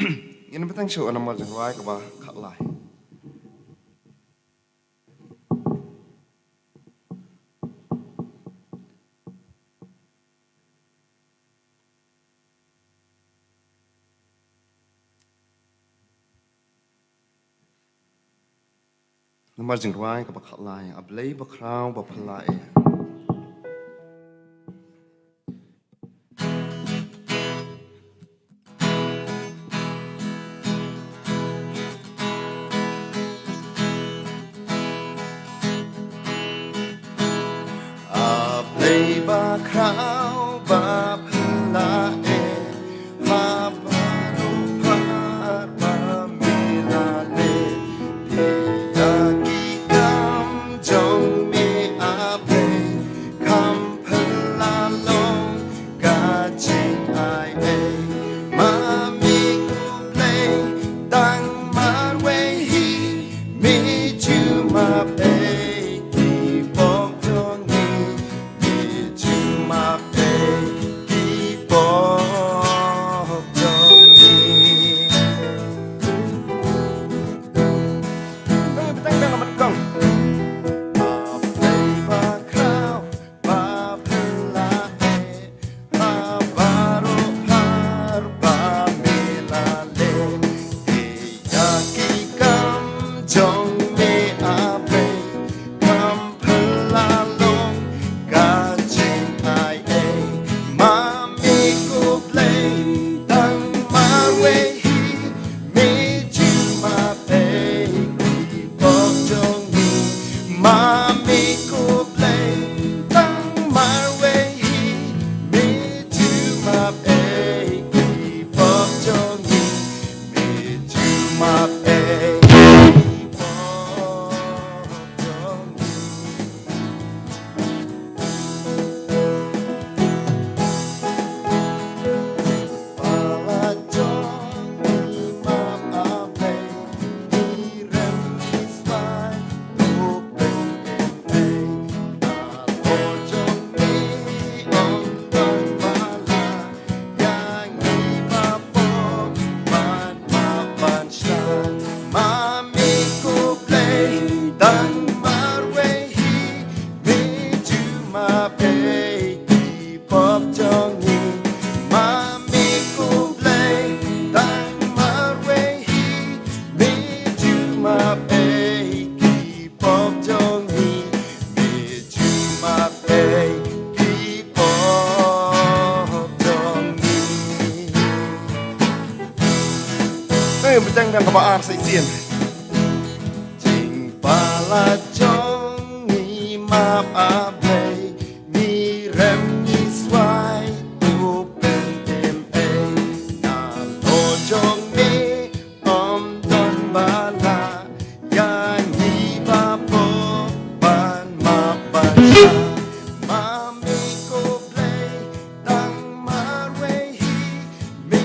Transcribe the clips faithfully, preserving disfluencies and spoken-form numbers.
Ngin bteng shuh namar jingrwai kaba khatlai. Namar jingrwai kaba khatlai, A Blei bakhraw baphylla eh. A Blei bakhraw baphylla eh, ha baroh phar ba me la leh, ïa ki kam jong me A Blei, kham phylla long ka jingai ei. Ma me ko Blei tang marwei hi, me ju map ei ki pop jong ngi, me ju map ei ki pop jong ngi. Bteng bteng namar kong. A Blei bakhraw baphylla eh, ha baroh phar ba me la leh, ïa ki kam jong me A Blei, kham phylla long ka jingai ei. Ma me ko Blei tang marwei hi, me ju map ei ki pop jong ngi. Ma me ko Blei tang marwei hi, me ju map ei ki pop jong ngi, me ju map ei ki pop jong ngi. Palat jong ngi map A Blei, ngi rem ngi swai, to pynim ei. Nalor jong ngi ym don ba lah, ïa ngi ba pop ban map ban shai. Ma me ko Blei tang marwei hi, me ju map ei ki pop jong ngi. Ma me ko Blei tang marwei hi, me ju map ei ki pop jong ngi, me ju map ei ki pop jong ngi. Ei, bteng bteng kaba ar sa shisien. Jingpalat jong ngi map A Blei, ngi rem ngi swai, to pynim ei. Nalor jong me ym don ba lah, ïa ngi ba pop ban map ban shai. Ma me ko Blei tang marwei hi, me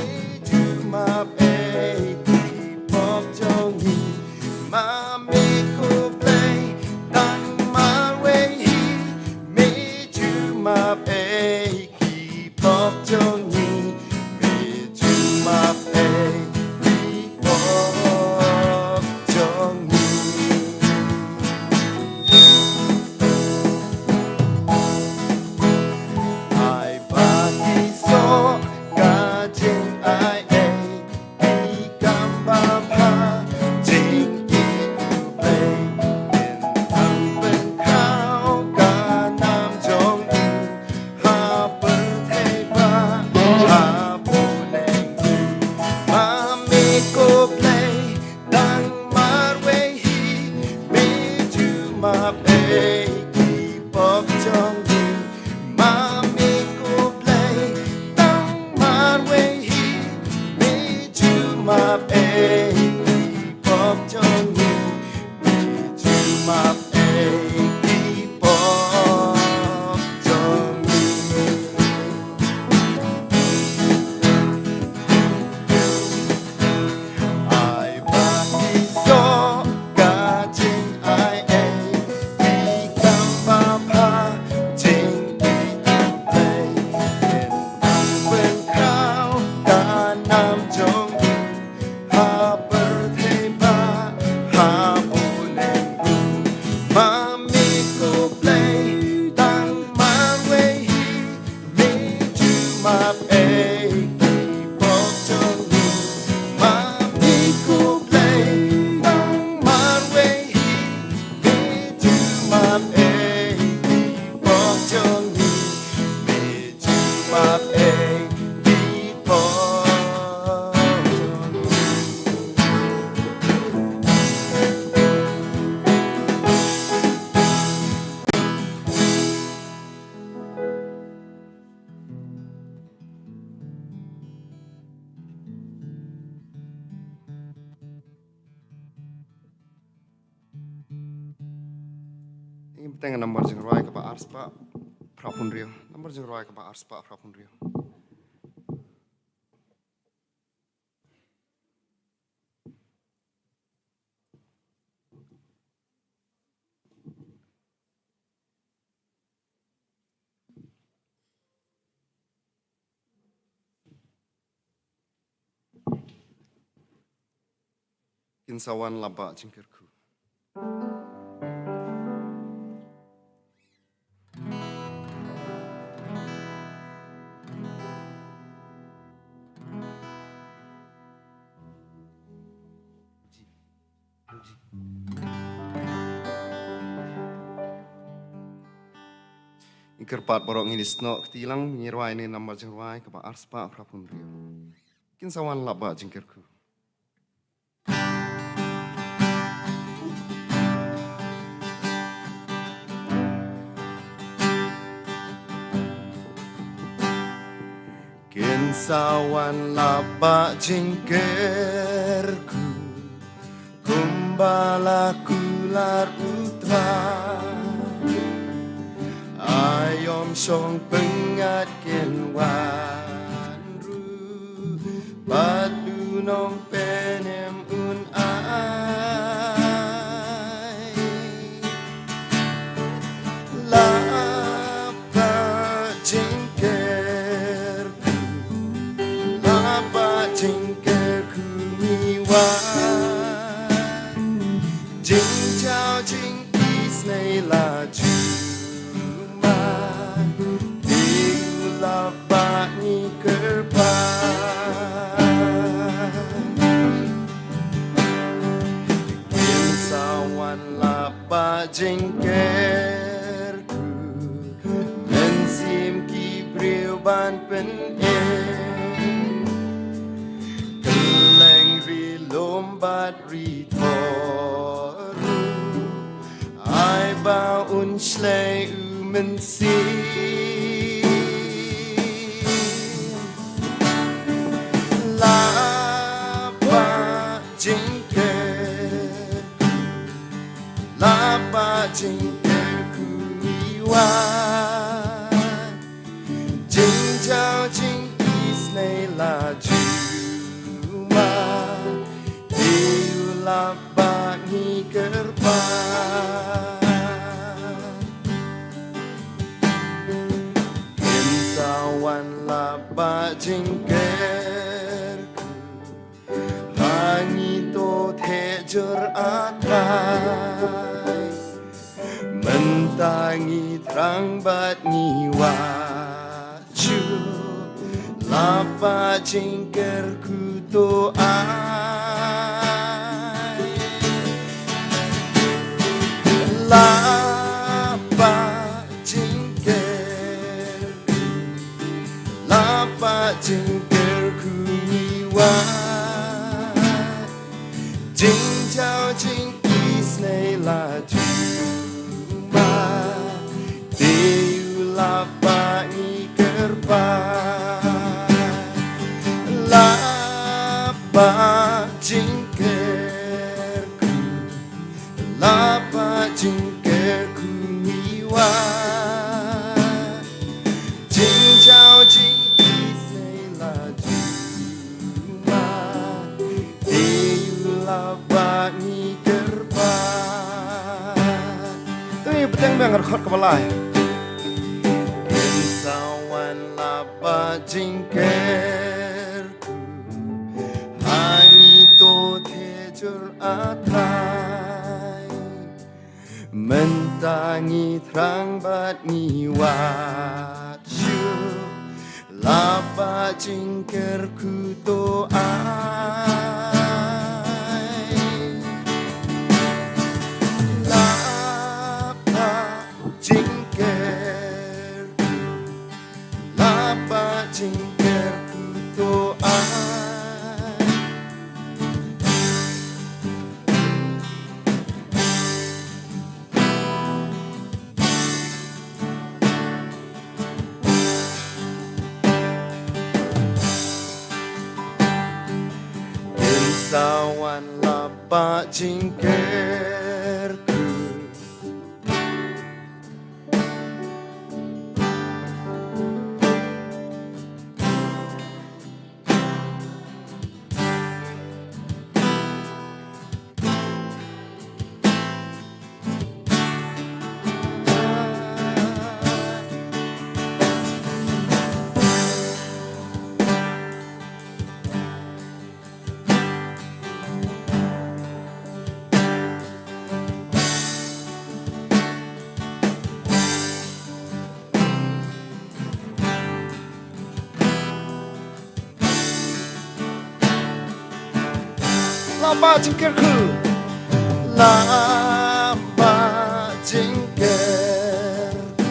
ju map ei ki pop jong ngi. Ma me ko Blei tang marwei hi, me ju map ei ki pop jong ngi, me ju map ei ki pop jong ngi. Ai ba ki soh ka jingai ei, ki kam ba bha jong ngi ko Blei, kin nang pynkhraw ka nam jong ngi ha pyrthei bad ha bneng. Ma me ko Blei tang marwei hi, me ju map ei ki pop jong ngi. Ma me ko Blei tang marwei hi, me ju map ei ki pop jong ngi, me ju map ei ki pop jong ngi. Ai ba ki soh ka jingai ei, ki kam ba bha jong ngi ko Blei, kin nang pynkhraw ka nam jong ngi Teng nambar jingrwai kaba arspah phra phew hynriew. Nambar jingrwai kaba arspah phra phew hynriew. Kin sa wan la bah jingkyrkhu. Ngi kyrpad baroh, ngi snoh kti lang, ngi rwai ïa kane nambar jingrwai kaba arspah phra phew hynriew. Kin sa wan la bah jingkyrkhu. Kin sa wan la bah jingkyrkhu kumba la kular u Trai. Aïom shong pyngngad kin wan ruh bad u Nongpynim un ai. La bah jingkyrkhu, la bah jingkyrkhu ngi wan. Jingjaw jingisynei la ju wan, te u la bah ngi kyrpad. Kin sa wan la bah jingkyrkhu, mynsiem ki briew ban pynim. Kylleng ri lum bad ri thor ruh, ai ba un shlei u Mynsiem. La bah jingkyrkhu, la bah jingkyrkhu ngi wan. Jingjaw jingisynei la ju wan, te u la bah ngi kyrpad. Kin sa wan la bah jingkyrkhu, ha ngi to theh jur, A Trai. Mynta ngi thrang bad ngi wad shuh, la bah jingkyrkhu to ai. La bah jingkyrkhu, la bah jingkyrkhu ngi wad. Jingjaw jingisynei la ju wan, te u la bah ngi kyrpad. La bah jingkyrkhu, la bah jingkyrkhu ngi wad. Jingjaw jingisynei la ju wan, te u la bah ngi kyrpad. To ngin bteng biang ha ka dkhot kaba lai. Kin sa wan la bah jingkyrkhu, ha ngi to theh jur, A Trai. Mynta ngi thrang bad ngi wad shuh, la bah jingkyrkhu to ai. La bah jingkyrkhu, la bah jingkyrkhu to ai. Kin sa wan la bah jingkyrkhu, Laba jingkyrkhu. Laba jingkyrkhu.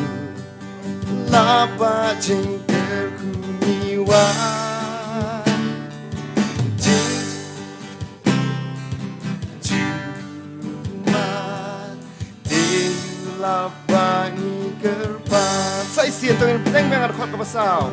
Laba jingkyrkhu ngi wan. Jing, jingma. Dei laba ngi kyrpad. Sa shisien to ngin bteng biang ha dkhot kaba saw.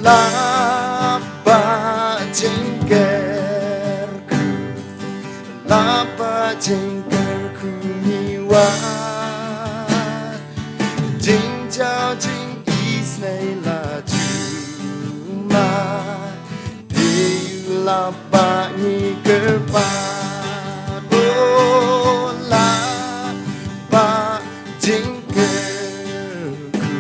Laba jingkyrkhu, laba jingkyrkhu ngi wan. Jingjaw jingisynei la ju mad. Dei laba ngi kyrpad. O laba jingkyrkhu,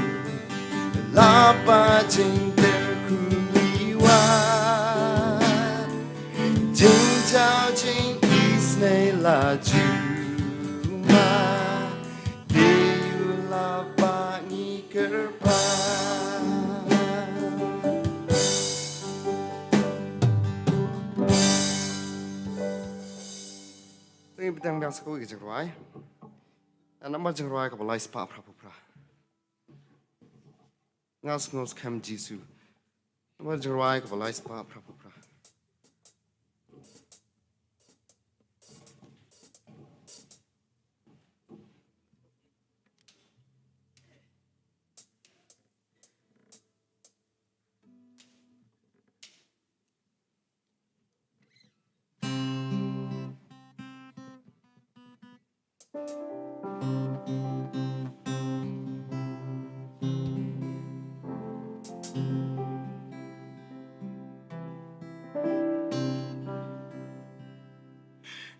laba jingkyrkhu ngi wan. Jingjaw jingisynei la ju mad. Dei laba ngi kyrpad. Ngin bteng biang sa kawei ka jingrwai. Namar jingrwai kaba lai spah phra phew phra. Nga sngew skhem Jisu. Namar jingrwai kaba lai spah phra phew phra.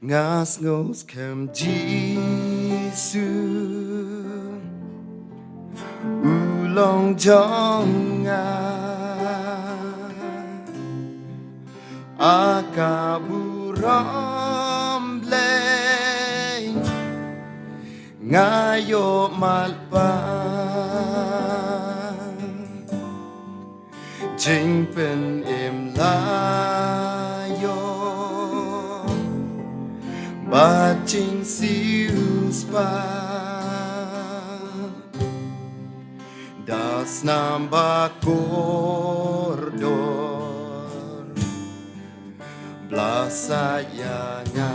Nga sngew skhem Jisu u long jong nga. Ha ka burom Blei nga ïoh malu pat. Jingpynim la ïoh bad jingsiewspah. Da snam ba kordor. Blasah ïa nga.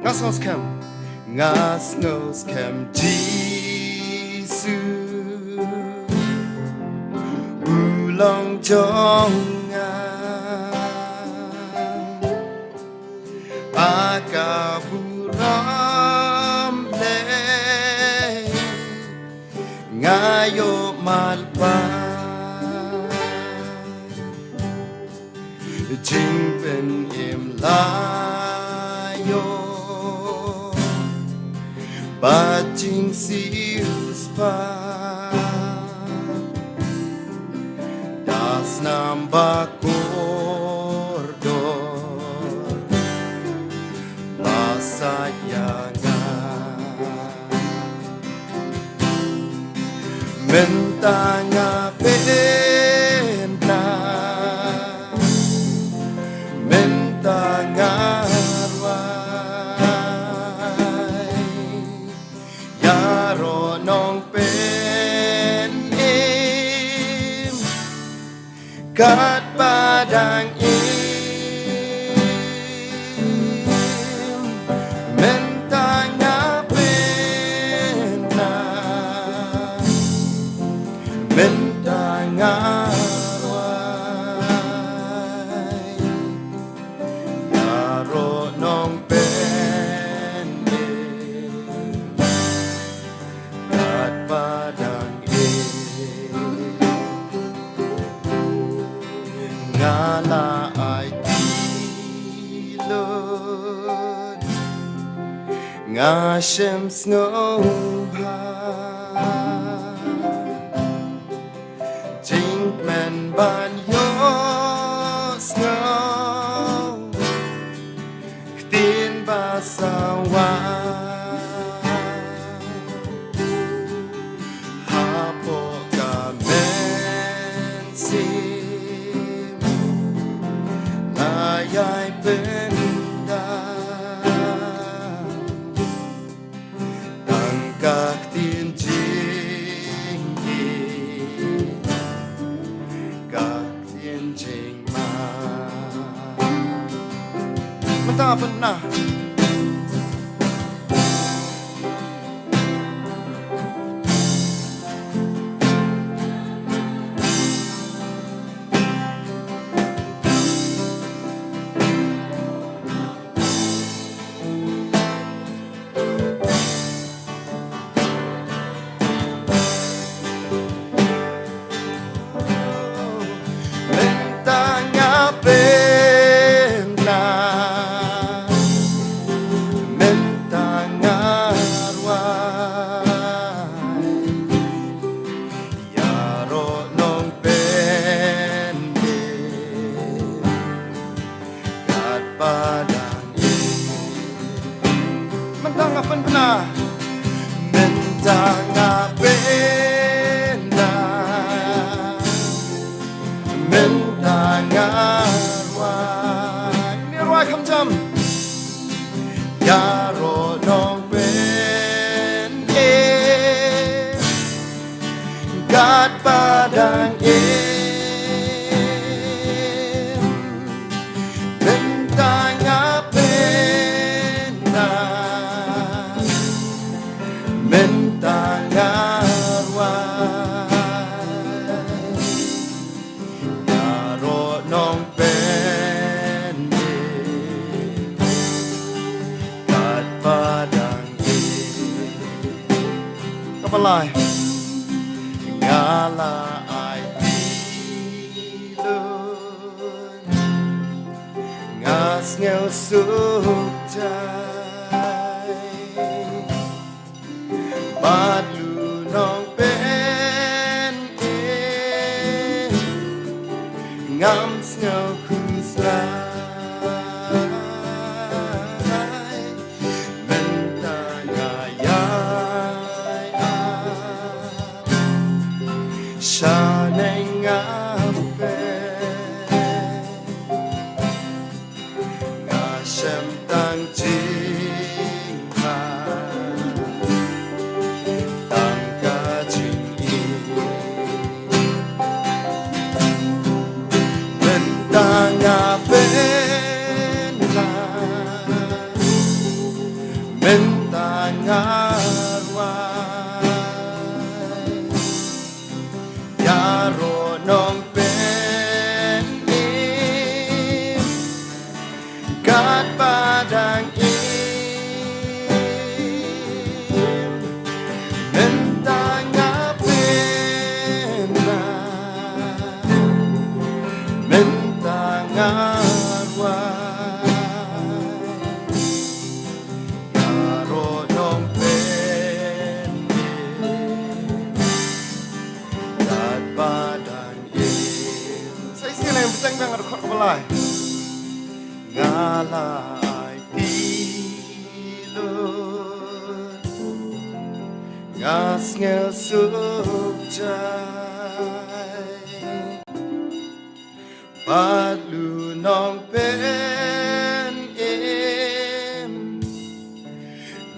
Nga sngew skhem. Nga sngew skhem Jisu u long jong nga. Ha ka burom Blei nga ïoh malu pat. Jingpynim la ïoh bad jingsiewspah. Da snam ba kordor. Blasah ïa nga. Mynta nga pynbna. Mynta nga rwai. Ïaroh Nongpynim katba dang im. Mynta nga pynbna. Mynta nga rwai. Ïaroh Nongpynim katba dang im. Nga la aiti lut Nga shem sngewbha jingkmen ban ïohsngew ktien ba sawa hapoh ka mynsiem. Nga ïai pyndonkam tang ka ktien jingïeit, ka ktien jingma. Mynta pynna. Mynta nga pynna, mynta nga rwai, ïaroh Nongpynim. Katba dang im. Mynta nga pynbna. Mynta nga pynbna. Mynta nga rwai. Ngi rwai kham jam. Ïaroh Nongpynim. Katba dang im. Mynta nga pynbna. Mynta nga rwai. Ïaroh Nongpynim. Katba dang im. Kaba lai. Nga la aiti lut. Nga sngewsuk jai. Bad u Nongpynim. Ngam sngewkhuslai. Mynta nga ïai ap shaneng nga peit. Nga shem tang jingpang, tang ka jingïeit. Mynta nga pynbna, mynta nga rwai. Ïaroh Nongpynim. Katba dang im. Mynta nga pynbna. Mynta nga rwai. Ïaroh Nongpynim. Katba dang im. Sa shisien lei, bteng biang, nga dkhot kaba lai. Nga la aiti lut. Nga sngewsuk jai. Bad u Nongpynim.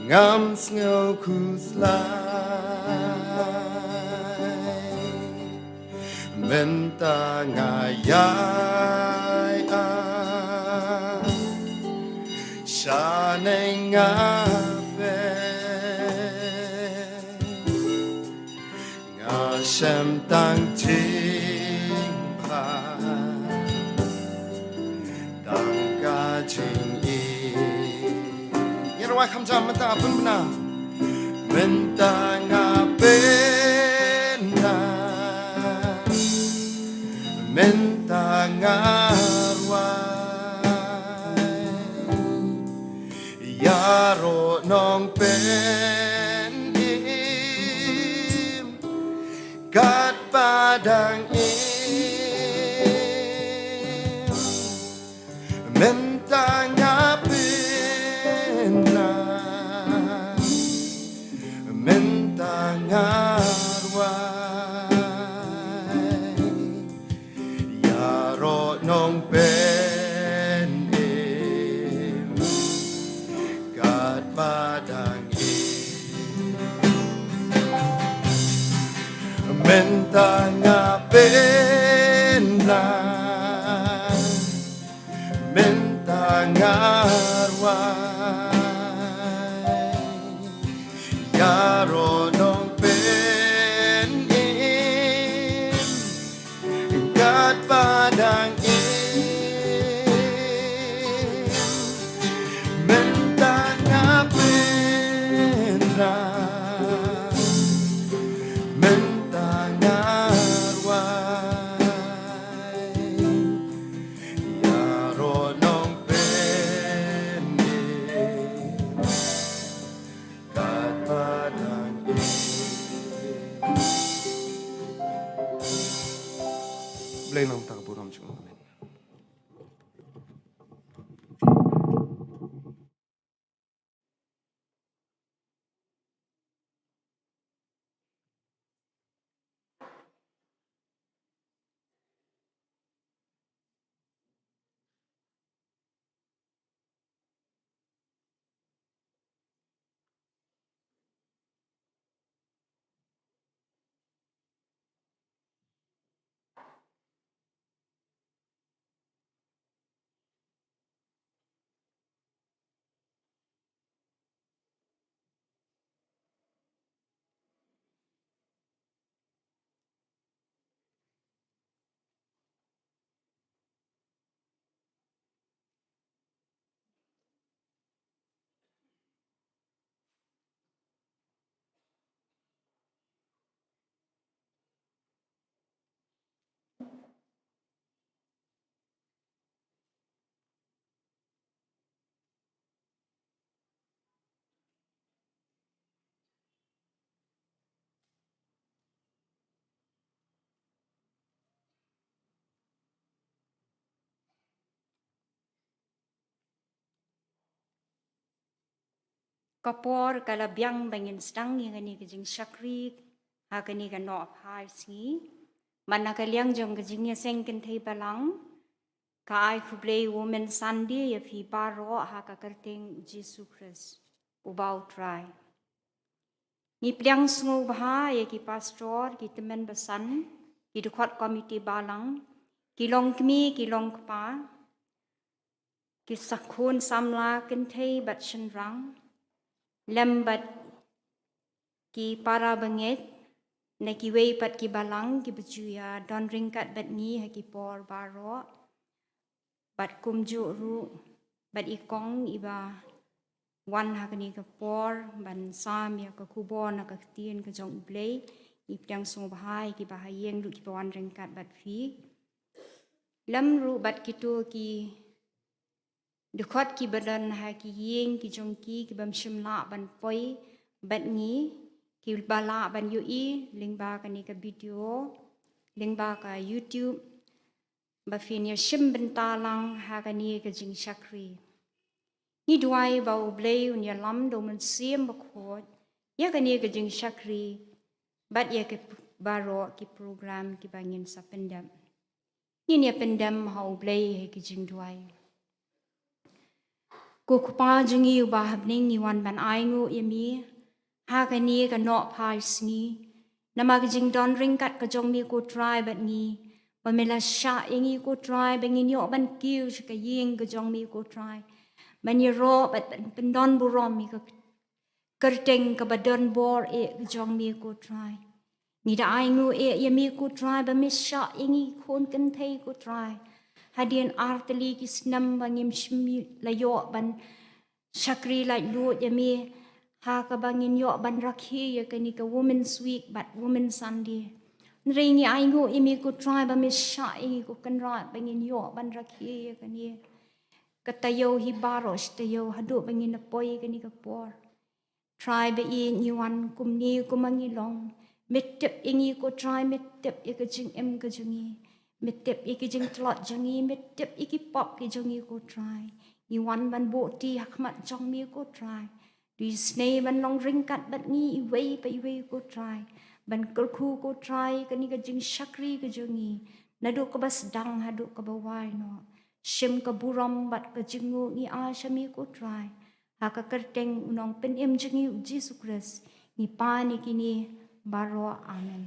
Ngam sngewkhuslai. Mynta nga ïai ap shaneng nga peit. Nga shem tang jingpang, tang ka jingïeit. Ngi rwai kham jam, mynta nga pynbna. Mynta nga pynbna. Mynta nga rwai. Ïa Aro nong pen im kat padang im mentang apin na mentang arwai. Ïaroh nong pen im kat padang im. Mynta nga pen na mynta nga rwai. Ïaroh nong pen im kat padang im. Mynta nga pen na mynta nga rwai. Ïaroh nong pen im kat padang im. Blei nang tak burom jong. Amen. Ka por ka la biang ba ngin sdang ïa kane ka jingshakri ha kane ka Nohphai sngi. Bad na ka liang jong ka jingïaseng kynthei balang, ka ai khublei Women Sunday ïa phi baroh ha ka kyrteng Jisu Khrist uba U Trai. Ngi pdiang sngewbha ïa ki pastor, ki tymmen basan, ki dkhot komiti balang, ki longkmie, ki longkpa, ki sakhun samla kynthei bad shynrang, lem bad ki para bangeit, ne kiwei pat ki balang kiba ju ïa don ryngkat bad ngi ha ki por baroh. Bad kumjuh ruh bad i kong iba wan ha kane ka por ban sam ïa ka khubor na ka ktien ka jong U Blei. Ngi pdiang sngewbha ïa kiba ha ïing ruh kiba wan ryngkat bad phi. Lem ruh bad kito ki dkhot kiba don ha ki ïing ki jong ki, kiba ym shym lah ban poi bad ngi, kiba lah ban ïohi lyngba kane ka video, lyngba ka YouTube, ba phin ïa shim bynta lang ha kane ka jingshakri. Ngi duwai ba U Blei un ïalam da U Mynsiem Bakhuid ïa kane ka jingshakri bad ïa ki baroh ki program kiba ngin sa pyndep. Ngin ïa pyndem ha U Blei ha ki jingduwai. Ko Kpa jong ngi uba ha bneng, ngi wan ban ainguh ïa me ha kane ka Nohphai sngi. Namar ka jingdon ryngkat ka jong me ko Trai bad ngi, ba me la shah ïa ngi ko Trai ba ngin ïoh ban kiew sha ka ïing ka jong me ko Trai, ban ïaroh bad ban pyndon burom ïa ka kyrteng kaba don bor eh ka jong me ko Trai. Ngi da ainguh eh ïa me ko Trai ba me shah ïa ngi khun kynthei ko Trai. Hadien artylli ki snem ba ngim shym la ïoh ban shakri laitluid ïa me, ha kaba ngin ïoh ban rakhe ïa kane ka Women's Week bad Women's Sunday. Hynrei ngi ainguh ïa me ko Trai ba me shah ïa ngi ko Kynrad ba ngin ïoh ban rakhe ïa kane. ka taïew hi baroh shi taïew haduh ba ngin ïa poi kane ka por. Trai ba ïeit, ngi wan kumne kumba ngi long. Me tip ïa ngi ko Trai, me tip ïa ka jingim ka jong ngi. Me tip ïa ki jingtlot jong ngi, me tip ïa ki pop ki jong ngi ko Trai. Ngi wan ban buh kti ha khmat jong me ko Trai. To isynei ban long ryngkat bad ngi iwei pa iwei ko Trai. Ban kyrkhu ko Trai kane ka jingshakri ka jong ngi. Naduh kaba sdang haduh kaba wai noh. Shim ka burom bad ka jingnguh ngi ai sha me ko Trai. Ha ka kyrteng u Nongpynim jong ngi u Jisu Khrist ngi pan ïa kine baroh. Amen.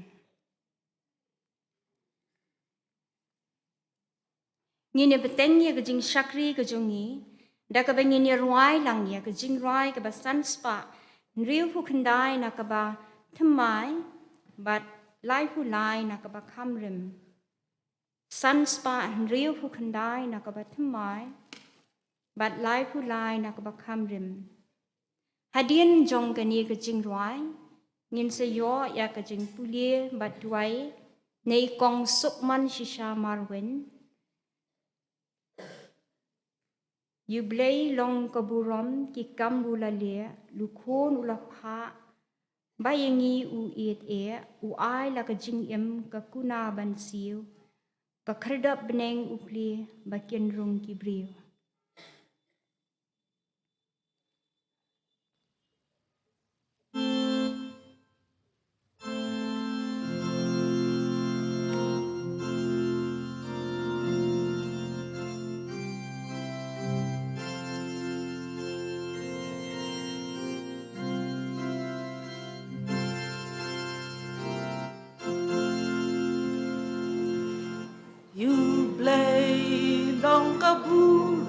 Ngin ïa bteng ïa ka jingshakri ka jong ngi da kaba ngin ïa rwai lang ïa ka jingrwai kaba san spah hynriewphew khyndai na kaba thymmai bad laiphew lai na kaba kham rim. San spah hynriewphew khyndai na kaba thymmai bad laiphew lai na kaba kham rim. Hadien jong kane ka jingrwai ngin sa ïoh ïa ka jingpule bad duwai na i Kong Sukman Shisha Marwin. Ïa U Blei long ka burom, ki kam u la leh, U Khun u la phah, ba ïa ngi u ïeit eh, u ai la ka jingim ka kuna ban siew, ka khyrdop bneng u plie ba kin rung ki briew. U Blei long ka bur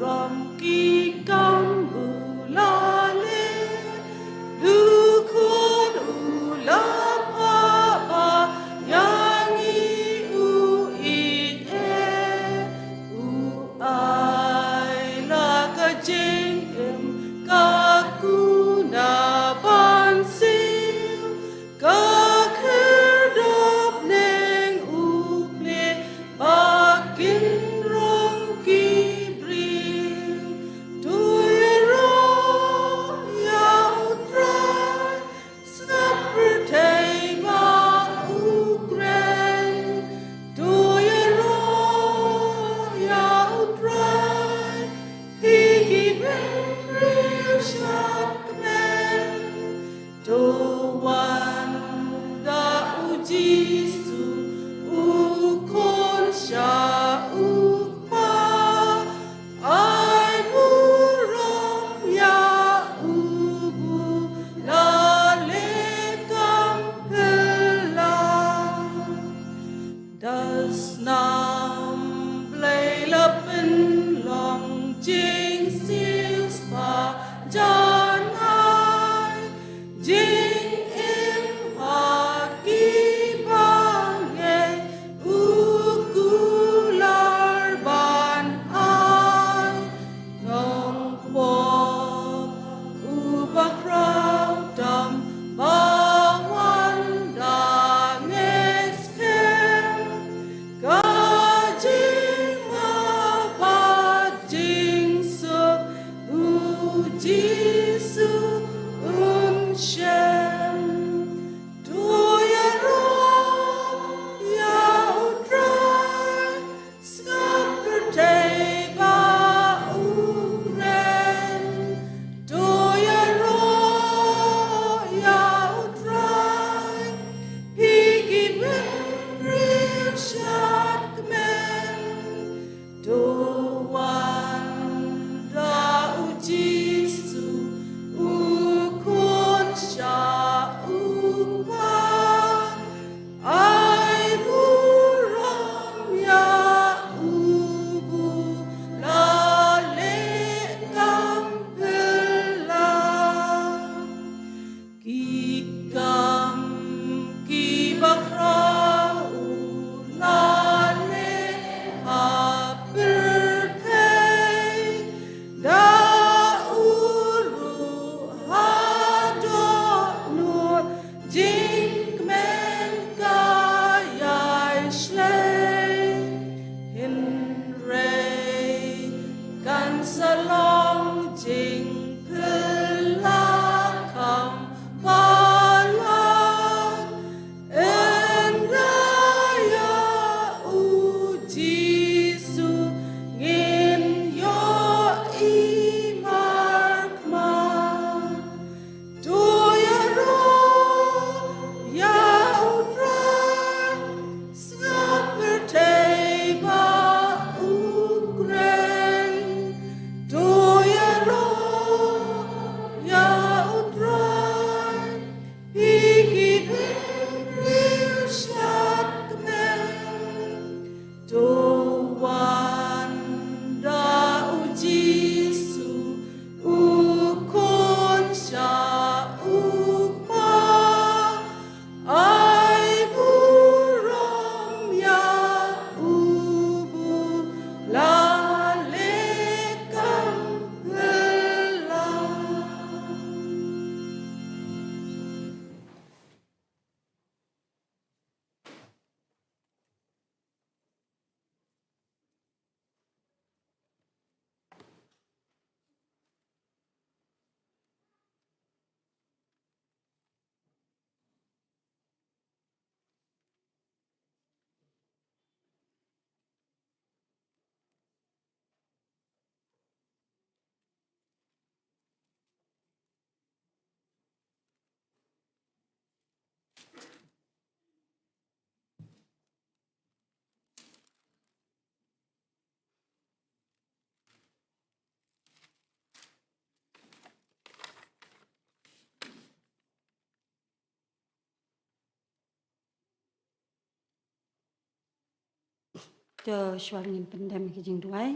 To shuwa ngin pyndem ki jingduwai.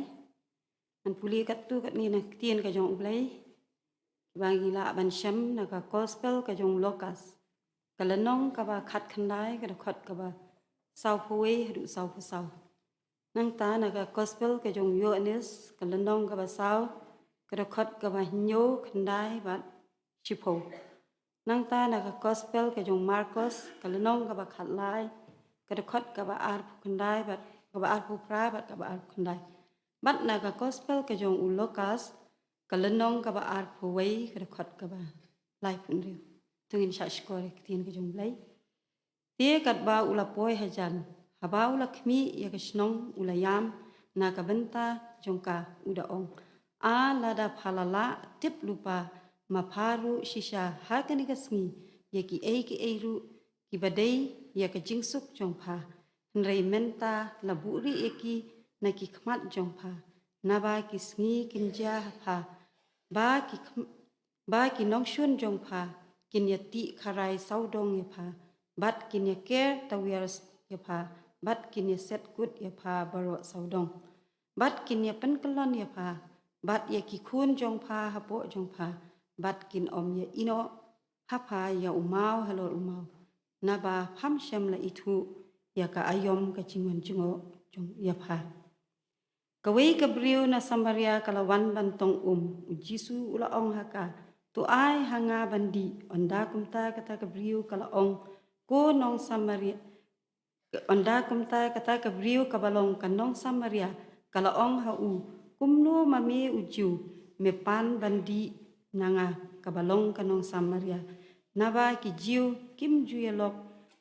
Ngan pule katto katne na ktien ka jong U Blei. Kiba ngi lah ban shem na ka gospel ka jong u Lukas, ka lynnong kaba khatkhyndai, ka dkhot kaba sawphew wei haduh sawphew saw. Nangta na ka gospel ka jong u Ïoannis, ka lynnong kaba saw, ka dkhot kaba hynñiew, khyndai bad shiphew. Nangta na ka gospel ka jong u Markos, ka lynnong kaba khatlai, ka dkhot kaba arphew khyndai bad kaba arphew phra bad kaba arphew khyndai. Bad na ka gospel ka jong u Lukas, ka lynnong kaba arphew wei, ka dkhot kaba laiphew hynriew. To ngin shah shkor ïa ka ktien ka jong U Blei. Te katba u la poi hajan, haba u la khmih ïa ka shnong, u la ïam na ka bynta jong ka, u da ong: A lada pha la lah tip lypa, ma pha ruh shisha ha kane ka sngi ïa kiei kiei ruh kiba dei ïa ka jingsuk jong pha. Hynrei mynta la buhrieh ïa ki na ki khmat jong pha, naba ki sngi kin jia ha pha, ba ki khm- ba ki nongshun jong pha kin ïatih kharai sawdong ïa pha, bad kin ïaker tawiar ïa pha, bad kin ïaset kut ïa pha baroh sawdong, bad kin ïapynkyllon ïa pha bad ïa ki khun jong pha hapoh jong pha, bad kin ym ïaineh ha pha ïa u maw halor u maw, naba pham shym la ithuh ïa ka aïom ka jingwan jngoh jong ïa pha. Kawei ka briew na Samaria ka la wan ban tong um. U Jisu u la ong ha ka: To ai ha nga ban dih. Ynda kumta kata ka briew ka la ong, Ko nong Samaria, ynda kumta kata ka briew kaba long ka nong Samaria ka la ong ha u, Kumno ma me u Jiw, me pan ban dih na nga kaba long ka nong Samaria? Naba ki Jiw kim ju ïalok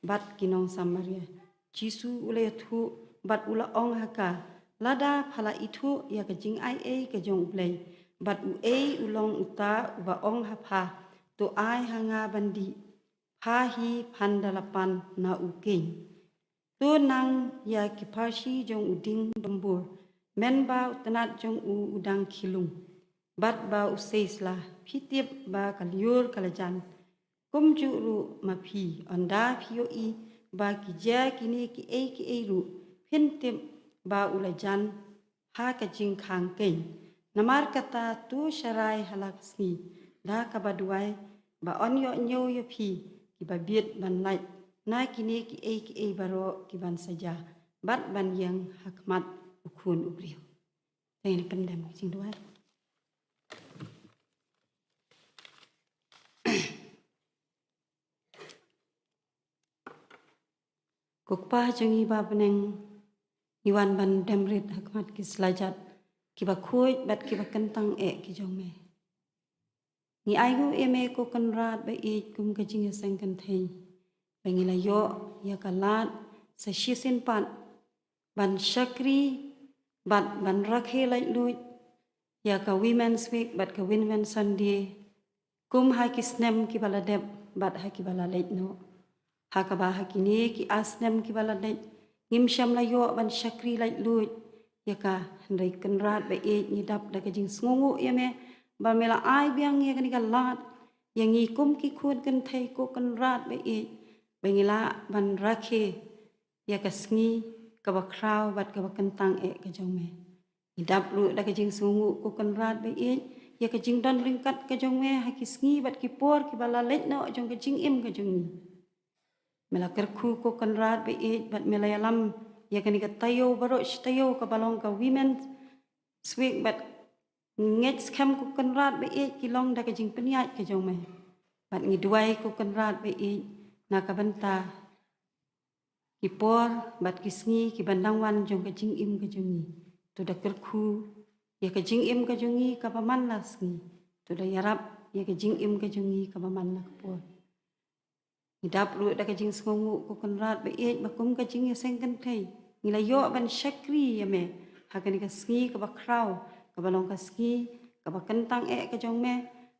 bad ki nong Samaria. Jisu u la ïathuh bad u la ong ha ka: Lada pha la ithuh ïa ka jingaiei ka jong U Blei, bad uei u long uta uba ong ha pha, To ai ha nga ban dih, pha hi phan da la pan na u keiñ. To nang ïa ki pharshi jong u dieng dombur, mynba u tnat jong u u dang khih lung, bad ba u sei sla. Phi tip ba ka lyiur ka la jan. Kumjuh ruh ma phi, ynda phi ïohi ba ki jia kine kiei kiei ruh, phin tip ba u la jan ha ka jingkhang keiñ. Namar kata to sharai ha la ka sngi da kaba duwai, ba yn ïoh ñiew ïa phi kiba bit ban lait na kine kiei kiei baroh ki ban sa jia bad ban ïeng ha khmat u Khun u briew. Te ngin pyndem ka jingduwai. Ko Kpa jong ngi ba ha bneng, ngi wan ban dem rit ha khmat ki slajat kiba khuid bad kiba kyntang eh ki jong me. Ngi ainguh ïa me ko Kynrad ba ïeit kum ka jingïaseng kynthei, ba ngi la ïoh ïa ka lad sa shisien pat ban shakri bad ban rakhe laitluid ïa ka Women's Week bad ka Women's Sunday, kum ha ki snem kiba la dep bad ha kiba la leit noh. Ha kaba ha kine ki ar snem kiba la leit, ngim shym la ïoh ban shakri laitluid ïa ka, hynrei Kynrad ba ïeit, ngi dap da ka jingsngewnguh ïa me ba me la ai biang ïa kane ka lad ïa ngi kum ki khun kynthei ko Kynrad ba ïeit, ba ngi lah ban rakhe ïa ka sngi kaba khraw bad kaba kyntang eh ka jong me. Ngi dap ruh da ka jingsngewnguh ko Kynrad ba ïeit ïa ka jingdon ryngkat ka jong me ha ki sngi bad ki por kiba la leit noh jong ka jingim ka jong ngi. Me la kyrkhu ko Kynrad ba ïeit bad me la ïalam ïa kane ka taïew baroh shi taïew kaba long ka Women's Week bad ngi ngeit skhem ko Kynrad ba ïeit ki long da ka jingpynïaid ka jong me. Bad ngi duwai ko Kynrad ba ïeit na ka bynta ki por bad ki sngi kiban dang wan jong ka jingim ka jong ngi. To da kyrkhu ïa ka jingim ka jong ngi kaba man la sngi. To da ïarap ïa ka jingim ka jong ngi kaba man la ka por. Ngi dap ruh da ka jingsngewnguh ko Kynrad ba ïeit ba kum ka jingïaseng kynthei, ngi la ïoh ban shakri ïa me ha kane ka sngi kaba khraw, kaba long ka sngi kaba kyntang eh ka jong me,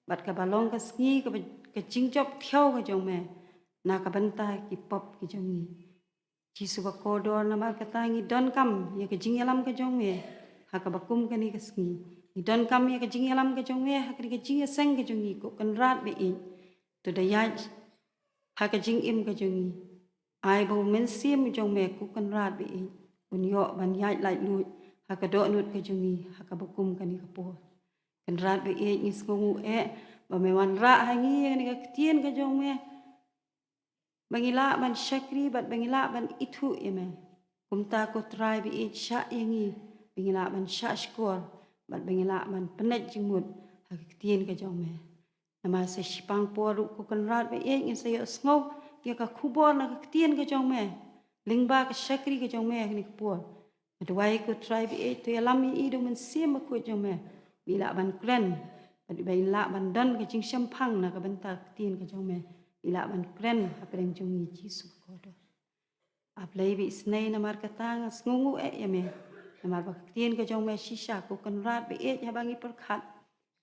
bad kaba long ka sngi kaba, ka jingjop thiaw ka jong me na ka bynta ki pop ki jong ngi. Jisu ba kordor, namar kata ngi donkam ïa ka jingïalam ka jong me ha kaba kum kane ka sngi. Ngi donkam ïa ka jingïalam ka jong me ha kane ka jingïaseng ka jong ngi ko Kynrad ba ïeit. To da ïaid ha ka jingim ka jong ngi. Ai ba u Mynsiem jong me ko Kynrad ba ïeit un ïoh ban ïaid laitluid ha ka dohnud ka jong ngi ha kaba kum kane ka por. Kynrad ba ïeit, ngi sngewnguh eh ba me wanrah ha ngi ïa kane ka ktien ka jong me ba ngi lah ban shakri bad ba ngi lah ban ithuh ïa me. Kumta ko Trai ba ïeit, shah ïa ngi ba ngi lah ban shah shkor bad ba ngi lah ban pynneh jingmut ha ka ktien ka jong me. Namar sa shiphang por ruh ko Kynrad ba ïeit, ngin sa ïohsngew ïa ka khubor na ka ktien ka jong me lyngba ka shakri ka jong me ha kane ka por. Nga duwai ko Trai ba ïeit, to ïalam ïa i da u Mynsiem Bakhuid jong me ba i lah ban kren bad ba i lah ban don ka jingshemphang na ka bynta ka ktien ka jong me, i lah ban kren hapdeng jong ngi, Jisu ba kordor. A Blei ba isynei, namar kata nga sngewnguh eh ïa me, namar ba ka ktien ka jong me shisha ko Kynrad ba ïeit, haba ngi pyrkhat,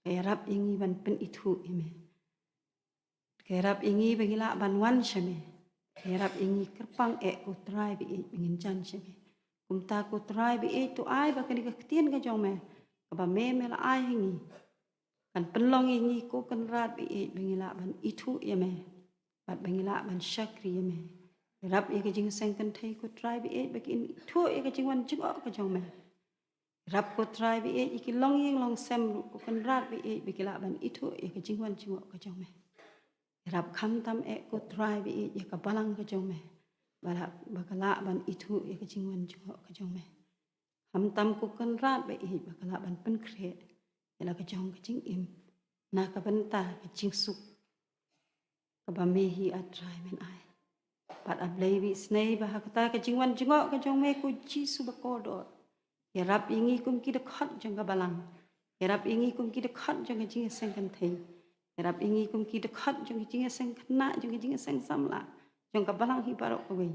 ka ïarap ïa ngi ban pynithuh ïa me. Ka ïarap ïa ngi ba ngi lah ban wan sha me. Ka ïarap ïa ngi kyrpang eh ko Trai ba ïeit ba ngin jan sha me. Kumta ko Trai ba ïeit, to ai ba kane ka ktien ka jong me kaba me me la ai ha ngi kan pynlong ïa ngi ko Kynrad ba ïeit ba ngi lah ban ithuh ïa me bad ba ngi lah ban shakri ïa me. Ïarap ïa ka jingïaseng kynthei ko Trai ba ïeit ba kin ithuh ïa ka jingwan jngoh ka jong me. Ïarap ko Trai ba ïeit ïa ki longïing longsem ruh ko Kynrad ba ïeit ba ki lah ban ithuh ïa ka jingwan jngoh ka jong me. Ïarap khamtam eh ko Trai ba ïeit ïa ka balang ka jong me ba lah, ba ka lah ban ithuh ïa ka jingwan jngoh ka jong me. Khamtam ko Kynrad ba ïeit ba ka lah ban pynkhreh ïa la ka jong ka jingim na ka bynta ka jingsuk kaba me hi A Trai men ai. Bad A Blei ba isynei, ba ha kata ka jingwan jngoh ka jong me ko Jisu ba kordor, ïarap ïa ngi kum ki dkhot jong ka balang. Ïarap ïa ngi kum ki dkhot jong ka jingïaseng kynthei. Ïarap ïa ngi kum ki dkhot jong ka jingïaseng khynnah, jong ka jingïaseng samla, jong ka balang hi baroh kawei.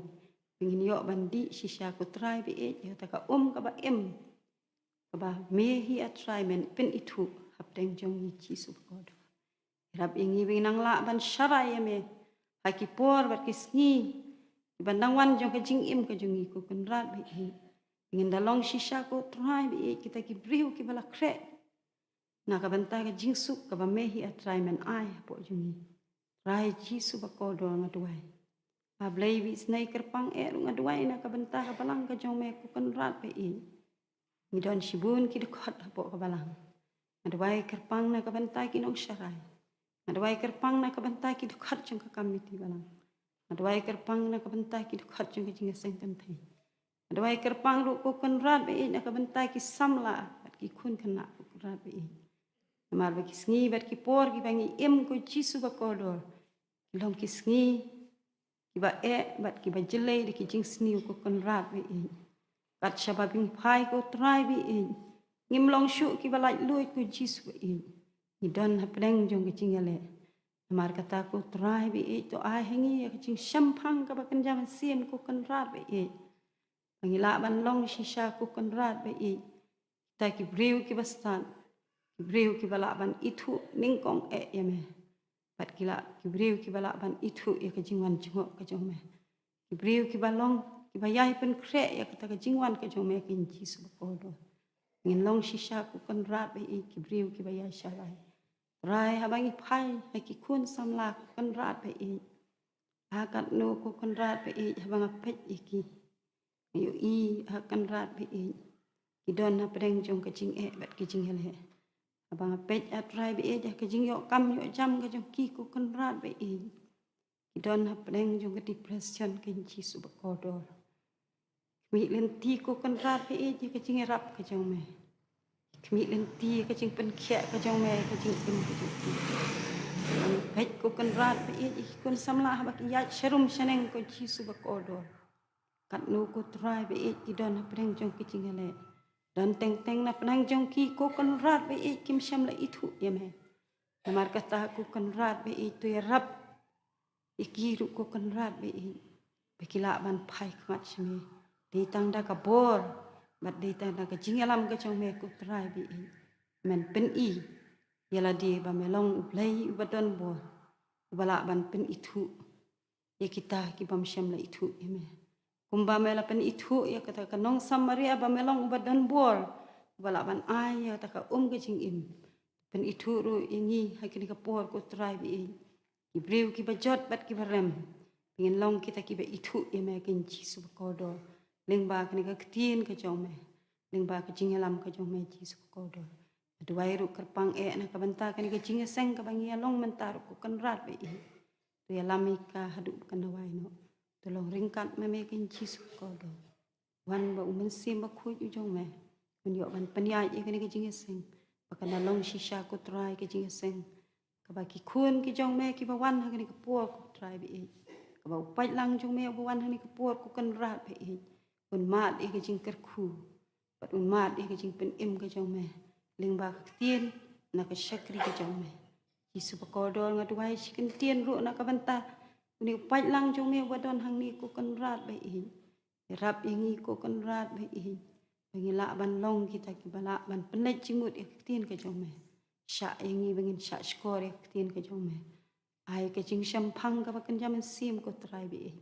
Ba ngin ïoh ban dih shisha ko Trai ba ïeit ïa kata ka um kaba im kaba me hi A Trai men pynithuh hapdeng jong ngi, Jisu ba kordor. Ïarap ïa ngi ba ngin nang lah ban sharai ïa me ha ki por bad ki sngi kiba nang wan jong ka jingim ka jong ngi ko Kynrad ba ïeit. Ba ngin da long shisha ko Trai ba ïeit kita ki briew kiba la khreh na ka bynta ka jingsuk kaba me hi A Trai men ai hapoh jong ngi. Trai Jisu ba kordor, nga duwai. A Blei ba isynei, kyrpang eh ruh, nga duwai na ka bynta ka balang ka jong me ko Kynrad ba ïeit. Ngi don shibun ki dkhot hapoh ka balang. Nga duwai kyrpang na ka bynta ki nongsharai. Nga duwai kyrpang na ka bynta ki dkhot jong ka komiti balang. Nga duwai kyrpang na ka bynta ki dkhot jong ka jingïaseng kynthei. Nga duwai kyrpang ruh ko Kynrad ba ïeit na ka bynta ki samla bad ki khun khynnah ko Kynrad ba ïeit. Namar ba ki sngi bad ki por kiba ngi im ko Jisu ba kordor, ki long ki sngi kiba eh bad kiba jlei da ki jingsniew ko Kynrad ba ïeit. Kat shaba ngi phai ko Trai ba ïeit, ngim long shuh kiba laitluid ko Jisu ba ïeit. Ngi don hapdeng jong ka jingïaleh. Namar kata ko Trai ba ïeit, to ai ha ngi ïa ka jingshemphang kaba kynja mynsiem ko Kynrad ba ïeit. Ba ngi lah ban long shisha ko Kynrad ba ïeit kita ki briew kiba stad, ki briew kiba lah ban ithuh nyngkong eh ïa me. Bad ki lah, ki briew kiba lah ban ithuh ïa ka jingwan jngoh ka jong me. Ki briew kiba long kiba ïai pynkhreh ïa kata ka jingwan ka jong me ko Jisu ba kordor. Ngin long shisha ko Kynrad ba ïeit ki briew kiba ïai sharai. Trai, haba ngi phai ha ki khun samla ko Kynrad ba ïeit, ha katno ko Kynrad ba ïeit haba nga peit ïa ki, nga ïohi A Kynrad ba ïeit, ki don hapdeng jong ka jingeh bad ka jingïaleh. Haba nga peit A Trai ba ïeit ha ka jingïoh kam ïoh jam ka jong ki ko Kynrad ba ïeit, ki don hapdeng jong ka depression ko Jisu ba kordor. Khmih lynti ko Kynrad ba ïeit ïa ka jingïarap ka jong me. Khmih lynti ïa ka jingpynkhiah ka jong me, ka jingim ka jong ki. Peit ko Kynrad ba ïeit ïa ki khun samla haba ki ïaid sharum shaneng ko Jisu ba kordor. Katno ko Trai ba ïeit ki don hapdeng jong ka jingïaleh. Don teng teng na pdeng jong ki ko Kynrad ba ïeit kim shym la ithuh ïa me. Namar kata ko Kynrad ba ïeit, to ïarap ïa ki ruh ko Kynrad ba ïeit, ba ki lah ban phai khmat sha me. Dei tang da ka bor bad dei tang da ka jingïalam ka jong me ko Trai ba ïeit, men pyni ïa lade ba me long U Blei uba don bor, uba lah ban pynithuh ïa kita ki bym shym la ithuh ïa me. Kumba me la pynithuh ïa kata ka nong Samaria ba me long uba don bor, uba lah ban ai ïa kata ka um ka jingim. Pynithuh ruh ïa ngi ha kane ka por ko Trai ba ïeit, ki briew kiba jot bad kiba rem, ba ngin long kita kiba ithuh ïa me ko Jisu ba kordor. Lyngba kane ka ktien ka jong me, lyngba ka jingïalam ka jong me Jisu bakordor. Nga duwai ruh kyrpang eh na ka bynta kane ka jingïaseng kaba ngi ïa long mynta ruh ko Kynrad ba ïeit. To ïalam ïa ka haduh ba kan duwai noh. To long ryngkat ma me ko Jisu bakordor. Wan ba U Mynsiem Bakhuid u jong me un ïoh ban pynïaid ïa kane ka jingïaseng ba kan long shisha ko Trai ka jingïaseng kaba ki khun ki jong me kiba wan ha kane ka por ko Trai ba ïeit, kaba u paidlang jong me uba wan ha kane ka por ko Kynrad ba ïeit, un mad ïa ka jingkyrkhu bad un mad ïa ka jingpynim ka jong me lyngba ka ktien na ka shakri ka jong me. Jisu bakordor, nga duwai shi kyntien ruh na ka bynta une u paidlang jong me uba don hangne ko Kynrad ba ïeit. Ïarap ïa ngi ko Kynrad ba ïeit ba ngi lah ban long kita kiba lah ban pynleit jingmut ïa ka ktien ka jong me. Shah ïa ngi ba ngin shah shkor ïa ka ktien ka jong me. Ai ka jingshemphang kaba kynja mynsiem ko Trai ba ïeit.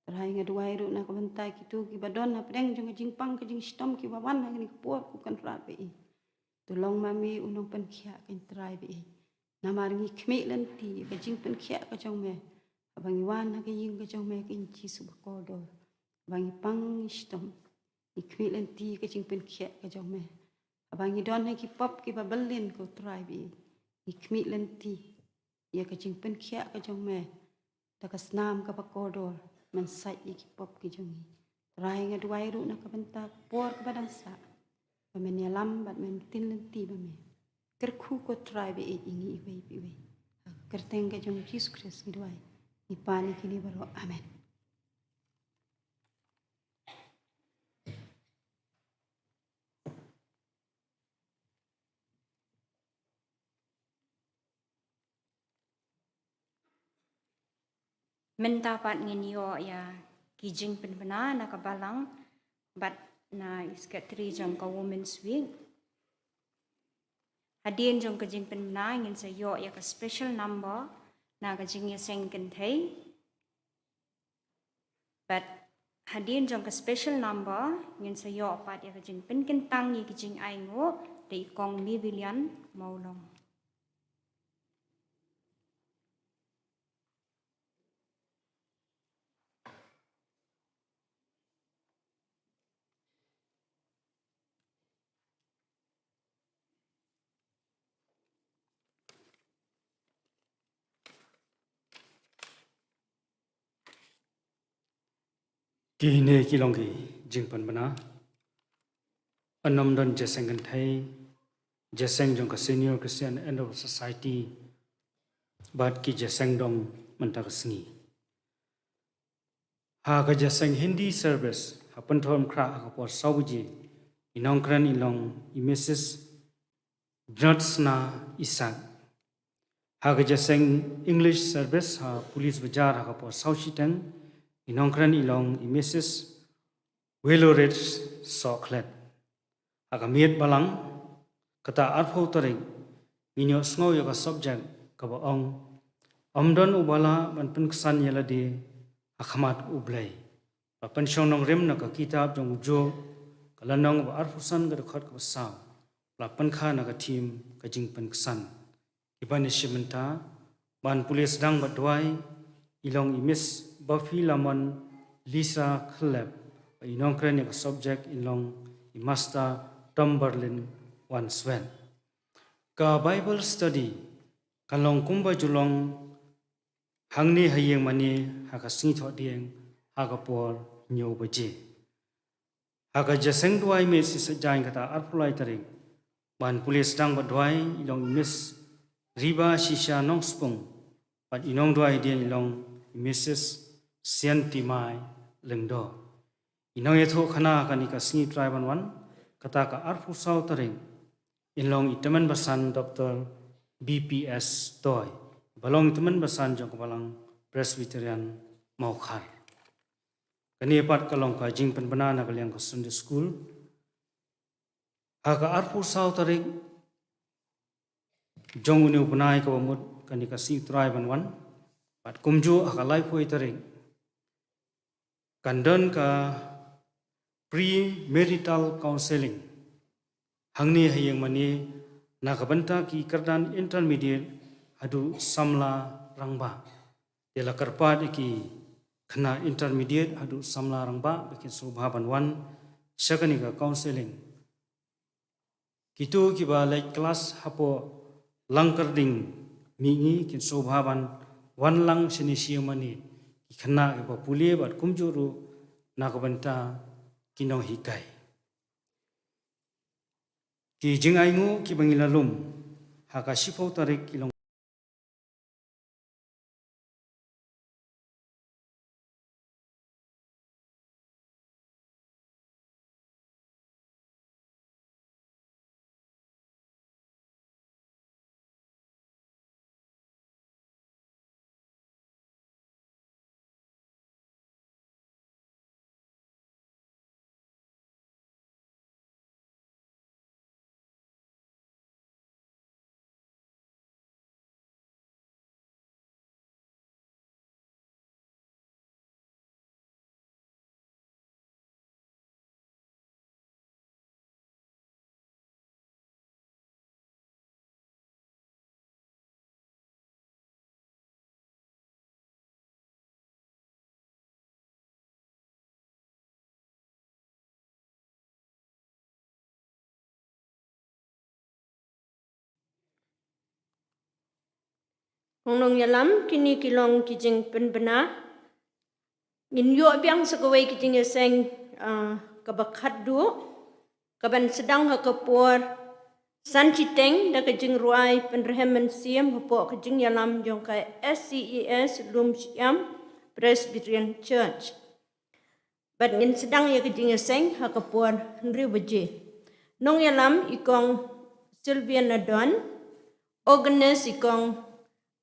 Trai, nga duwai ruh na ka bynta kito kiba don hapdeng jong ka jingpang ka jingshitom kiba wan ha kane ka por ko Kynrad ba ïeit. To long ma me u nongpynkhiah ko Trai ba ïeit. Namar ngi khmih lynti ïa ka jingpynkhiah ka jong me haba ngi wan ha ka ïing ka jong me ko Jisu bakordor. Haba ngi pang ngi shitom, ngi khmih lynti ïa ka jingpynkhiah ka jong me. Haba ngi don ha ki pop kiba byllien ko Trai ba ïeit, ngi khmih lynti ïa ka jingpynkhiah ka jong me da ka snam kaba kordor, men sait ïa ki pop ki jong ngi. Trai, nga duwai ruh na ka bynta ka por kaba dang sah ba men ïalam bad men tin lynti ba me. Kyrkhu ko Trai ba ïeit ïa ngi iwei pa iwei. Ha ka kyrteng ka jong Jisu Khrist ngi duwai, ngi pan ïa kine baroh. Amen. Mynta pat ngin ïoh ïa ki jingpynbna na ka balang bad na i secretary jong ka Women's Week. Hadien jong ka jingpynbna ngin sa ïoh ïa ka special number na ka jingïaseng kynthei. Bad hadien jong ka special number ngin sa ïoh pat ïa ka jingpynkyntang ïa ka jingainguh da i kong Mibilian Mawlong. Kine ki long ki jingpynbna. Yn ym don jingïaseng kynthei, jingïaseng jong ka Senior Christian Endeavour Society, bad ki jingïaseng dong mynta ka sngi. Ha ka jingïaseng Hindi service ha pynthor khyndiat ha ka por saw baje, i nongkren i long i Missus Jnotsna Isaac. Ha ka jingïaseng English service ha Police Bazar ha ka por saw shiteng, i nongkren i long i Missus Willow Ridge Soklet. Ha ka miet balang, kata arphew tarik, ngin ïoh sngew ïa ka subject kaba ong, Ym don uba lah ban pynksan ïa lade ha khmat U Blei. La pynshong nongrim na ka kitab jong u Job, ka lynnong ba arphew san ka dkhot kaba saw. La pynkha na ka theme ka jingpynksan. Kiban ïashim bynta ban pule sdang bad duwai i long i Miss Buffy Lamon Lisa Khlep, bad i nongkren ïa ka subject i long i Master Tom Berlin Wanswet. Ka Bible study kan long kumba ju long hangne ha ïing mane ha ka sngi Thohdieng ha ka por hynñiew baje. Ha ka jingïaseng duwai miet shi saitjaiñ kata arphew lai tarik, ban pule sdang bad duwai i long i Miss Riba Shisha Nongspung, bad i nongduwai dien i long i Missus Siantimai Lyngdoh. I nongïathuhkhana ha kane ka sngi trai ban wan, kata ka arphew saw tarik, in long i tymmen basan Doctor B P S Toi, ba long i tymmen basan jong ka Balang Presbyterian Mawkhar. Kane pat ka long ka jingpynbna na ka liang ka Sunday School. Ha ka arphew saw tarik jong une u bnai kaba mut, kane ka sngi trai ban wan, bad kumjuh ha ka laiphew tarik kan don ka premarital counselling hangne ha ïing mane na ka bynta ki kyrdan intermediate haduh samla rangbah. Te la kyrpad ïa ki khynnah intermediate haduh samla rangbah ba kin sngewbha ban wan sha kane ka counseling. Kito kiba leit klas hapoh Langkyrding mihngi kin sngewbha ban wan lang shane shi ïing mane, ki khynnah kiba pule bad kumjuh ruh na ka bynta ki nonghikai. Ki jingainguh kiba ngi la lum ha ka shiphew tarik ki long Nongïalam, kine ki long ki jingpynbna. Ngin ïoh biang sa kawei ka jingïaseng, ah, kaba khatduh, kaban sdang ha ka por san shiteng da ka jingrwai pynrhem mynsiem hapoh ka jingïalam jong ka S C E S Lumshyiap Presbyterian Church. Bad ngin sdang ïa ka jingïaseng ha ka por hynriew baje. Nongïalam i Kong Sylvia Nadon, organist i Kong,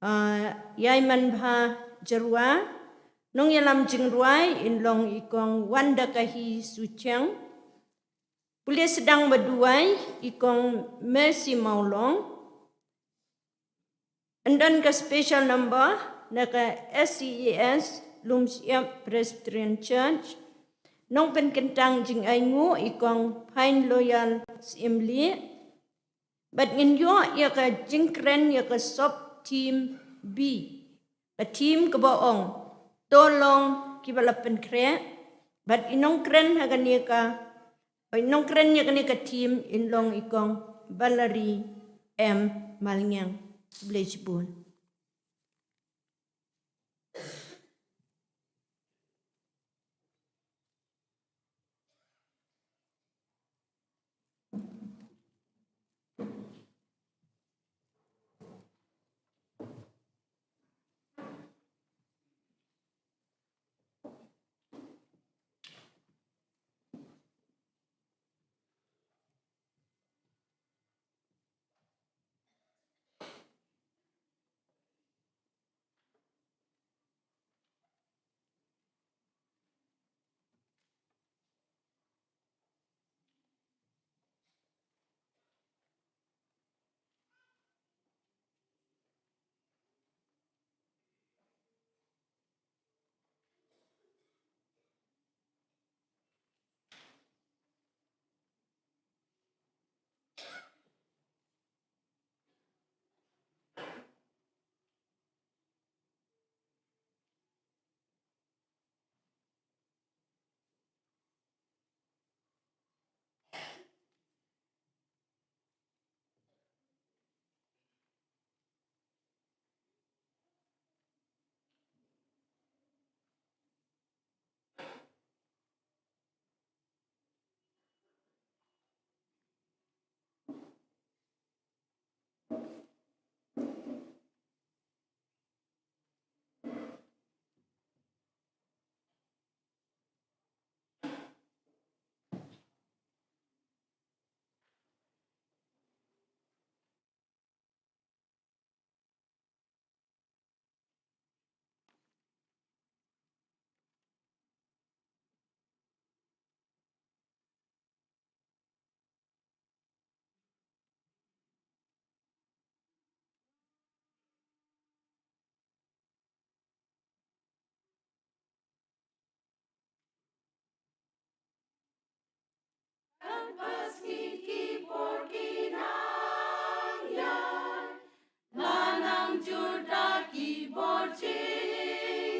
ah, Ïaimanbha Jyrwa, nongïalam jingrwai in long i Kong Wandakahi Suchiang, pule sdang ba duwai i Kong Mercy Mawlong, yn don ka special number na ka S C E S Lumshyiap Presbyterian Church. Nongpynkyntang jingainguh i Kong Pine Loyal Syiem Lieh. Bad ngin ïoh ïa ka jingkren ïa ka sub theme B, ka theme kaba ong to long kiba la pynkhreh. Bad i nongkren ha kane ka, i nongkren ïa kane ka theme in long i Kong Valerie M Malngiang. Khublei shibun. Pas ki por ki nang ïaid, la nang jur da ki bor jingsniew.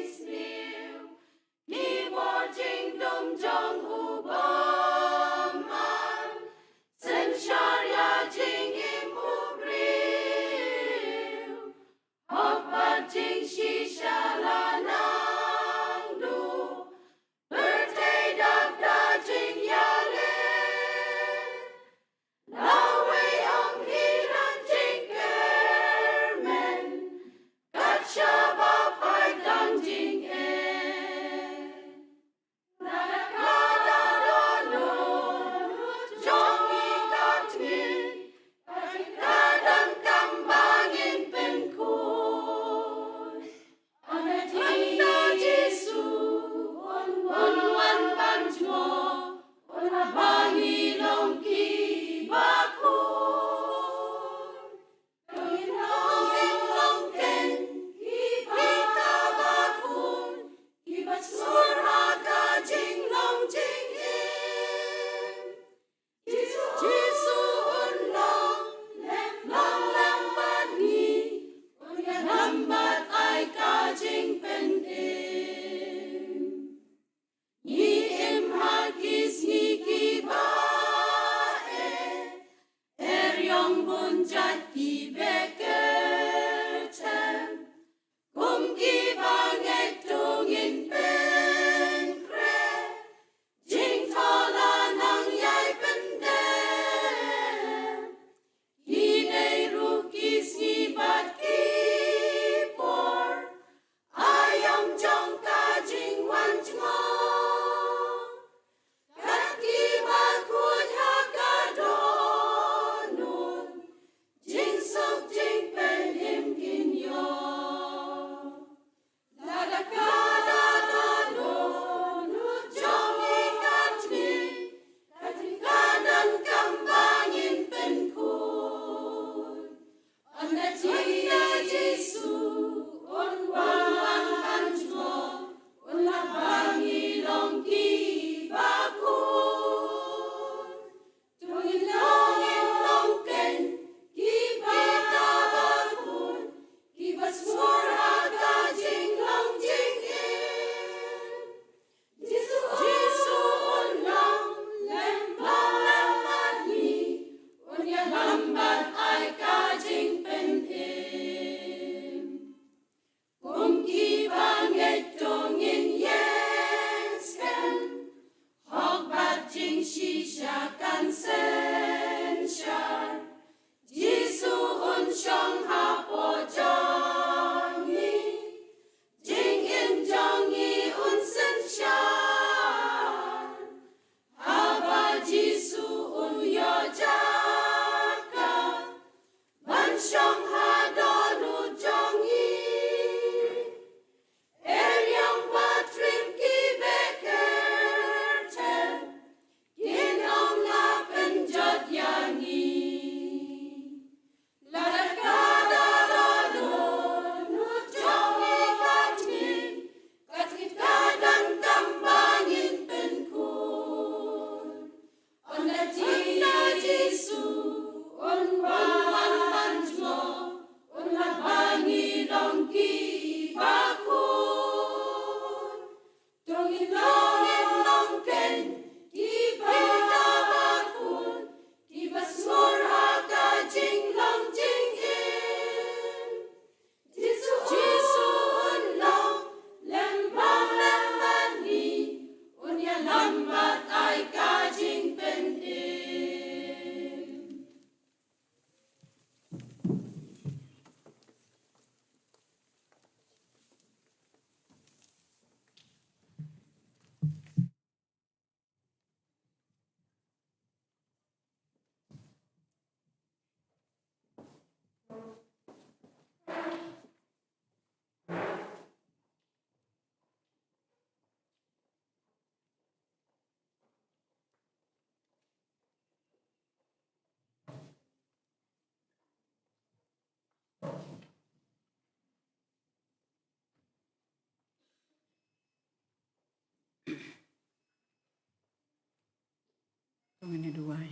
Ngin ïa duwai.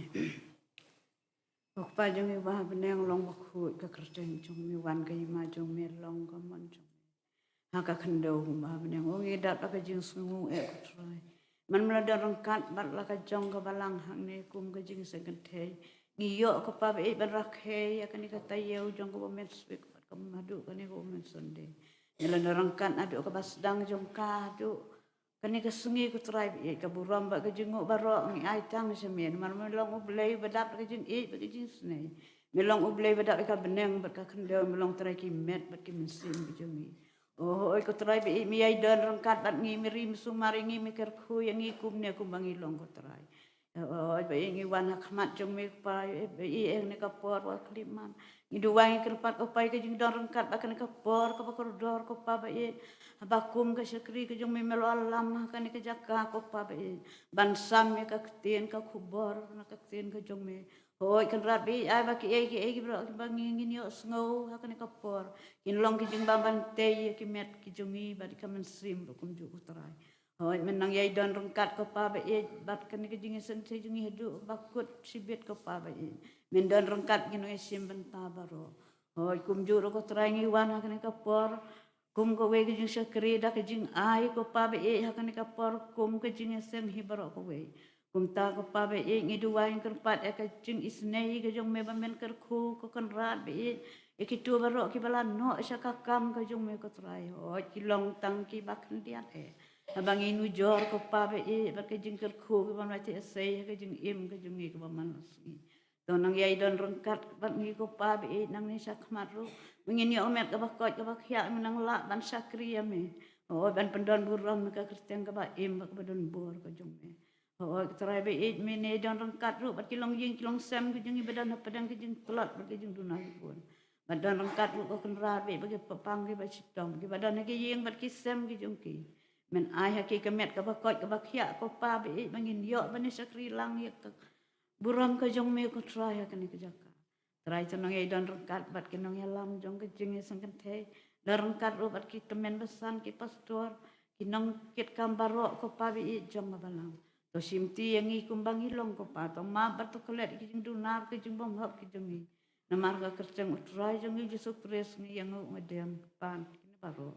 Ko Kpa jong ngi ba ha bneng, long bakhuid ka kyrteng jong me, wan ka hima jong me, long ka mon jong me ha ka khyndew kumba ha bneng. Ngi dap la ka jingsngew eh, ko Trai. Man me la don ryngkat bad la ka jong ka balang hangne kum ka jingïaseng kynthei, ngi ïoh ko Pa ba ïeit ban rakhe ïa kane ka taïew jong ka Women's Week bad ka haduh kane ka Women's Sunday. Me la don ryngkat haduh kaba sdang jong ka haduh kane ka sngi, ko Trai ba ïeit. Ka burom bad ka jingnguh baroh ngi ai tang sha me, namar me long U Blei ba dap da ka jingïeit bad ka jingisynei. Me long U Blei ba dap ïa ka bneng bad ka khyndew, me long Trai ki met bad ki mynsiem ki jong ngi. Hooid ko Trai ba ïeit, me ïai don ryngkat bad ngi, me ri me sumar ïa ngi, me kyrkhu ïa ngi kumne kumba ngi long, ko Trai. Hooid ba ïeit, ngi wan ha khmat jong me, ko Pa, eh, ba ïeit, eh, ha kane ka por ba khlem man. Ngi duwai, ngi kyrpad, ko Pa, ïa ka jingdon ryngkat bad kane ka por kaba kordor, ko Pa ba ïeit. Haba kum ka shakri ka jong me, me la ïalam ha kane ka jaka, ko Pa ba ïeit, ban sam ïa ka ktien ka khubor na ka ktien ka jong me. Hooid Kynrad ba ïeit, ai ba kiei kiei baroh kiba ngi ngin ïohsngew ha kane ka por kin long ki jingbym ban tei ïa ki met ki jong ngi bad ïa ka mynsiem ruh kumjuh, ko Trai. Hooid, men nang ïai don ryngkat, ko Pa ba ïeit, bad kane ka jingïaseng kynthei jong ngi haduh ba kut shibit, ko Pa ba ïeit. Men don ryngkat ki nongïashim bynta baroh. Hooid, kumjuh ruh, ko Trai, ngi wan ha kane ka por kum kawei ka jingshakri da ka jingai, ko Pa ba ïeit, ha kane ka por kum ka jingïaseng hi baroh kawei. Kumta, ko Pa ba ïeit, ngi duwai, ngi kyrpad ïa ka jingisynei ka jong me ba men kyrkhu, ko Kynrad ba ïeit, ïa kito baroh kiba la noh sha ka kam ka jong me, ko Trai. Hooid, ki long tang kiba khyndiat eh. Haba ngi nujor, ko Pa ba ïeit, bad ka jingkyrkhu kiba wan, ba te asei ha ka jingim ka jong ngi kaba man la sngi. To nang ïai don ryngkat bad ngi, ko Pa ba ïeit, nangne sha khmat ruh, ba ngin ïoh met kaba koit kaba khiah, me nang lah ban shakri ïa me. Hooid, ban pyndon burom ïa ka kyrteng kaba im bad kaba donbor ka jong me. Hooid, ko Trai ba ïeit, men ïai don ryngkat ruh bad ki longïing ki longsem ki jong ngi ba don hapdeng ka jingtlot bad ka jingduna ki bun. Bad don ryngkat ruh, ko Kynrad ba ïeit, bad ki paidbah kiba shitom, kiba don ha ki ïing bad ki sem ki jong ki. Men ai ha ki ka met kaba koit kaba khiah, ko Pa ba ïeit, ba ngin ïoh ban ïa shakri lang ïa ka burom ka jong me, ko Trai, ha kane ka jaka. Trai, to nang ïai don ryngkat bad ki nongïalam jong ka jingïaseng kynthei, don ryngkat ruh bad ki tymmen basan, ki pastor, ki nongkitkam baroh, ko Pa ba ïeit, jong ka balang. To shimti ïa ngi kumba ngi long, ko Pa, to map bad to klet ïa ki jingduna, ki jingbymhok ki jong ngi. Namar ka kyrteng U Trai jong ngi Jisu Khrist ngi ïanguh, ngi dem, Kpa, kine baroh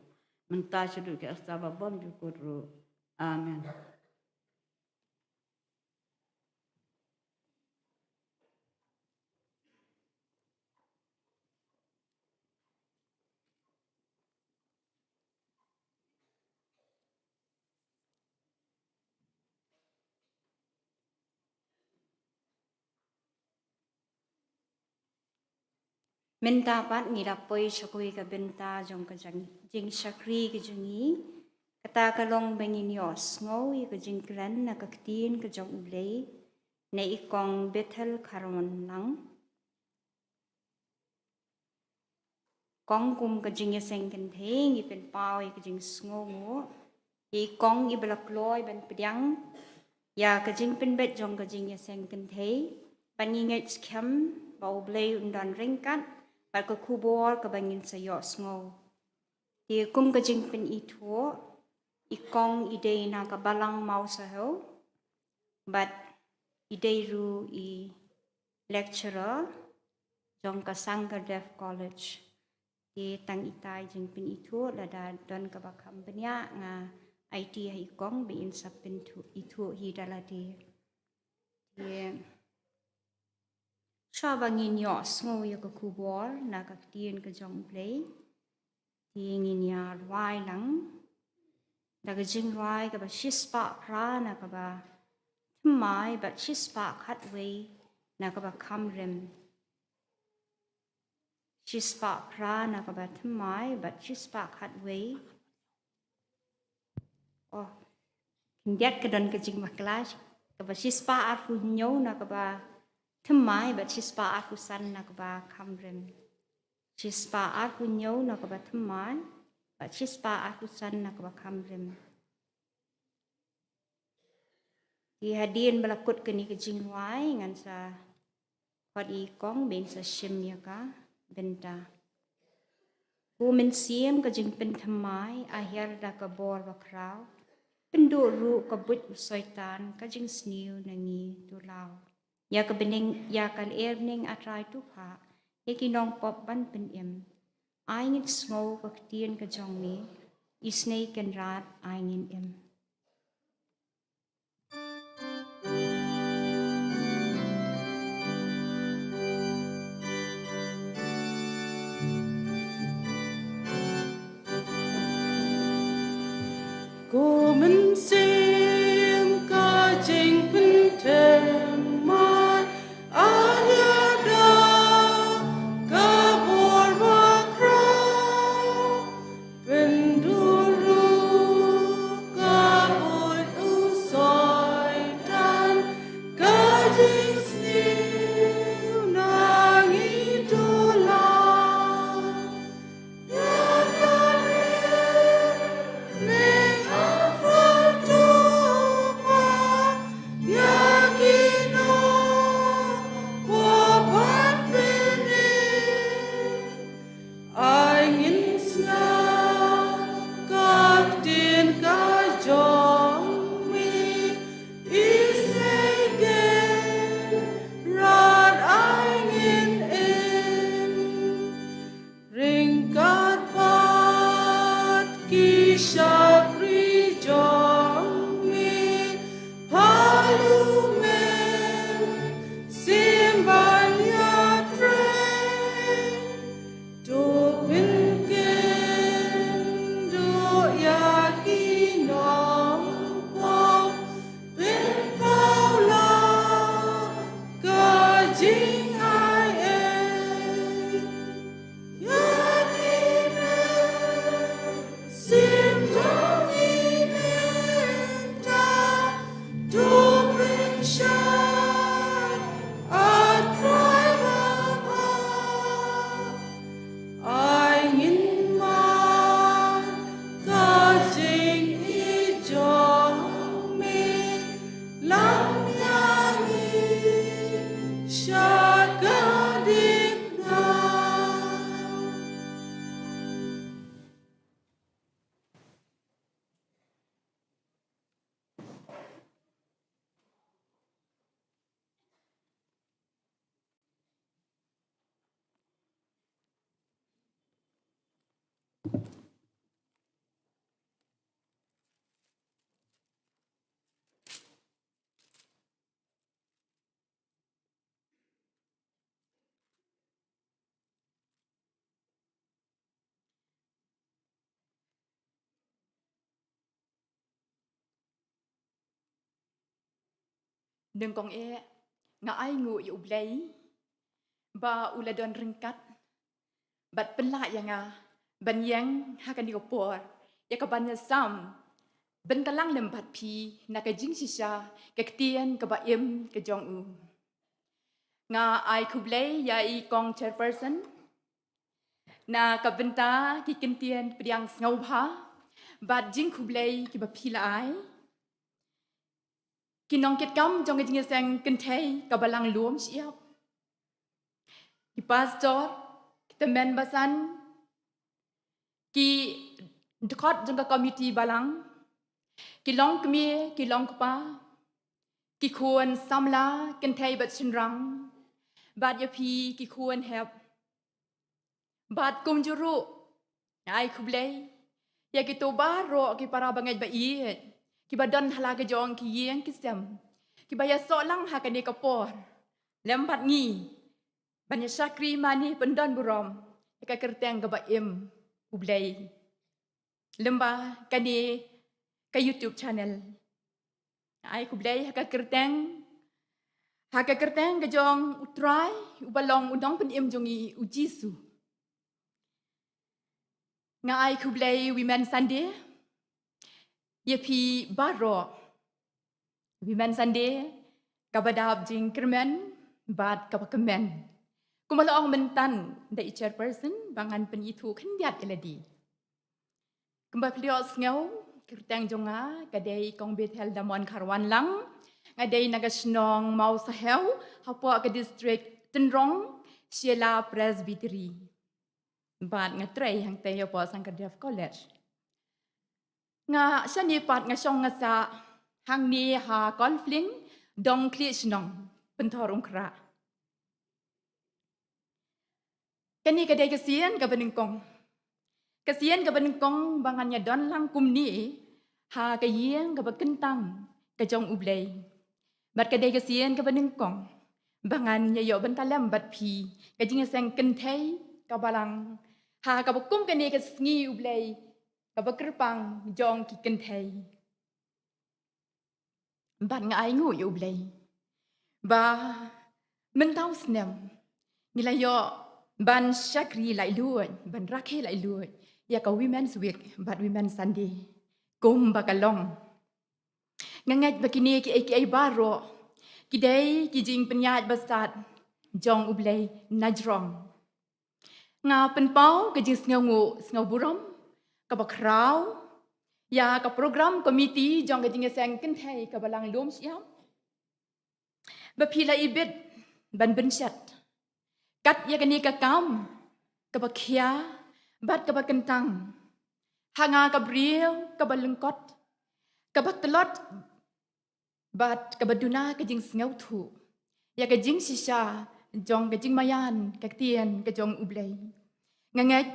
mynta shaduh ki rta ba bymjukut ruh. Amen. Mynta pat ngi la poi sha kawei ka bynta jong ka jing-, jingshakri ka jong ngi. Kata ka long ba ngin ïohsngew ïa ka jingkren na ka ktien ka jong U Blei na i Kong Bethel Kharmon Lang. Kong, kum ka jingïaseng kynthei ngi pynpaw ïa ka jingsngewnguh ïa i Kong iba la kloi ban pdiang ïa ka jingpynbeit jong ka jingïaseng kynthei. Bad ngi ngeit skhem ba U Blei un don ryngkat bad ka khubor kaba ngin sa ïohsngew. Te kum ka jingpynithuh, i Kong i dei na ka balang Mawsahew bad i dei ruh i lecturer jong ka Sankardev College. Te tang itai jingpynithuh, lada don kaba kham bniah nga aiti ha i Kong ba in sa pynithuh hi da lade. Te shuwa ba ngin ïohsngew ïa ka khubor na ka ktien ka jong U Blei, te ngin ïa rwai lang da ka jingrwai kaba shispah phra na kaba thymmai bad shispah khatwei na kaba khamrim. Shispah phra na kaba thymmai bad shispah khatwei. Oh, khyndiat ka don ka jingbakla. Kaba shispah arphew hynñiew na kaba thymmai bad shispah arphew san na kaba khamrim. Shispah arphew hynñiew na kaba thymmai bad shispah arphew san na kaba khamrim. Te hadien ba la kut kane ka jingrwai, ngan sa khot ïa i Kong ba in sa shim ïa ka bynta. Ko Mynsiem ka jingpynthymmai, a hiar da ka bor bakhraw, pynduh ruh ka buit u Soitan ka jingsniew na ngi, to law. Ïa ka bneng, ïa ka lyer bneng, A Trai, to phah ïa ki nongpop ban pynim. Ai ngin sngew ka ktien ka jong me, isynei Kynrad ai ngin im. Ko Mynsiem, ka jingpynthymmai, ai ïada ka bor bakhraw, pynduh ruh ka buit u Soitan, ka jingsniew na ngi to lah. Ïa ka lyer bneng, A Trai, to phah ïa ki nongpop ban pynim. Ai ngin sngap ka ktien ka jong me, isynei Kynrad ai ngin im. Ryngkat bad ki shakri jong me, phah u Mynsiem ban ïatrei. To pynkynduh ïa ki nongpop, pynpaw la ka jingai ei. Ïa ki mynsiem jong ngi mynta, to pynshai, A Trai babha. Ai ngin mad ka jingïeit jong me, lam ïa ngi sha ka diengphna. Nyngkong eh, nga ai nguh ïa U Blei ba u la don ryngkat bad pynlah ïa nga ban ïeng ha kane ka por ïa ka ban ïasam bynta lang lem bad phi na ka jingshisha ka ktien kaba im ka jong u. Nga ai khublei ïa i kong chairperson na ka bynta ki kyntien pdiang sngewbha bad jingkhublei kiba phi la ai. Ki nongkitkam jong ka jingïaseng kynthei ka balang lum shyiap, ki pastor, ki tymmen basan, ki dkhot jong ka komiti balang, ki longkmie, ki longkpa, ki khun samla kynthei bad shynrang, bad ïa phi ki khun hep. Bad kumjuh ruh, nga ai khublei ïa kito baroh ki para bangeit ba ïeit kiba don ha la ka jong ki ïing ki sem, kiba ïasoh lang ha kane ka por lem bad ngi ban ïa shakri mane pyndon burom ïa ka kyrteng kaba im U Blei lyngba kane ka YouTube channel. Ai khublei ha ka kyrteng, ha ka kyrteng ka jong U Trai uba long u nongpynim jong ngi, U Jisu. Nga ai khublei Women Sunday ïa phi baroh. Women Sunday kaba dap jingkyrmen bad kaba kmen. Kumba la ong mynta da i chairperson ba ngan pynithuh khyndiat ïa lade. Kumba phi la ïohsngew, kyrteng jong nga ka dei Kong Bethel Damon Kharwanlang. Nga dei na ka shnong Mawsahew, hapoh ka district Tynrong, Shella Presbytery. Bad nga trei hangtei hapoh Sangkardep College. Nga shane pat nga shong nga sah hangne ha Kolfling, Dongkhlieh shnong. pynthor ungkhrah. Kane ka dei ka sien kaba nyngkong. Ka sien kaba nyngkong ba ngan ïa don lang kumne ha ka ïing kaba kyntang ka jong U Blei. Bad ka dei ka sien kaba nyngkong ba ngan ïa ïoh bynta lem bad phi ka jingïaseng kynthei ka Balang ha kaba kum kane ka sngi U Blei kaba kyrpang jong ki kynthei. Bad nga ai nguh ïa U Blei ba mynta u snem ngi la ïoh ban shakri laitluid, ban rakhe laitluid ïa ka Women's Week bad Women's Sunday kum ba ka long. Nga ngeit ba kine kiei kiei baroh ki dei ki jingpynïaid bastad jong U Blei na jrong. Nga pynpaw ka jingsngewnguh sngewburom kaba khraw ïa ka program committee jong ka jingïaseng kynthei ka Balang Lumshyiap ba phi la ibit ban bynshet kat ïa kane ka kam kaba khia bad kaba kyntang ha nga ka briew kaba lyngkot, kaba tlot bad kaba duna ka jingsngewthuh ïa ka jingshisha jong ka jingmaïan ka ktien ka jong U Blei. Nga ngeit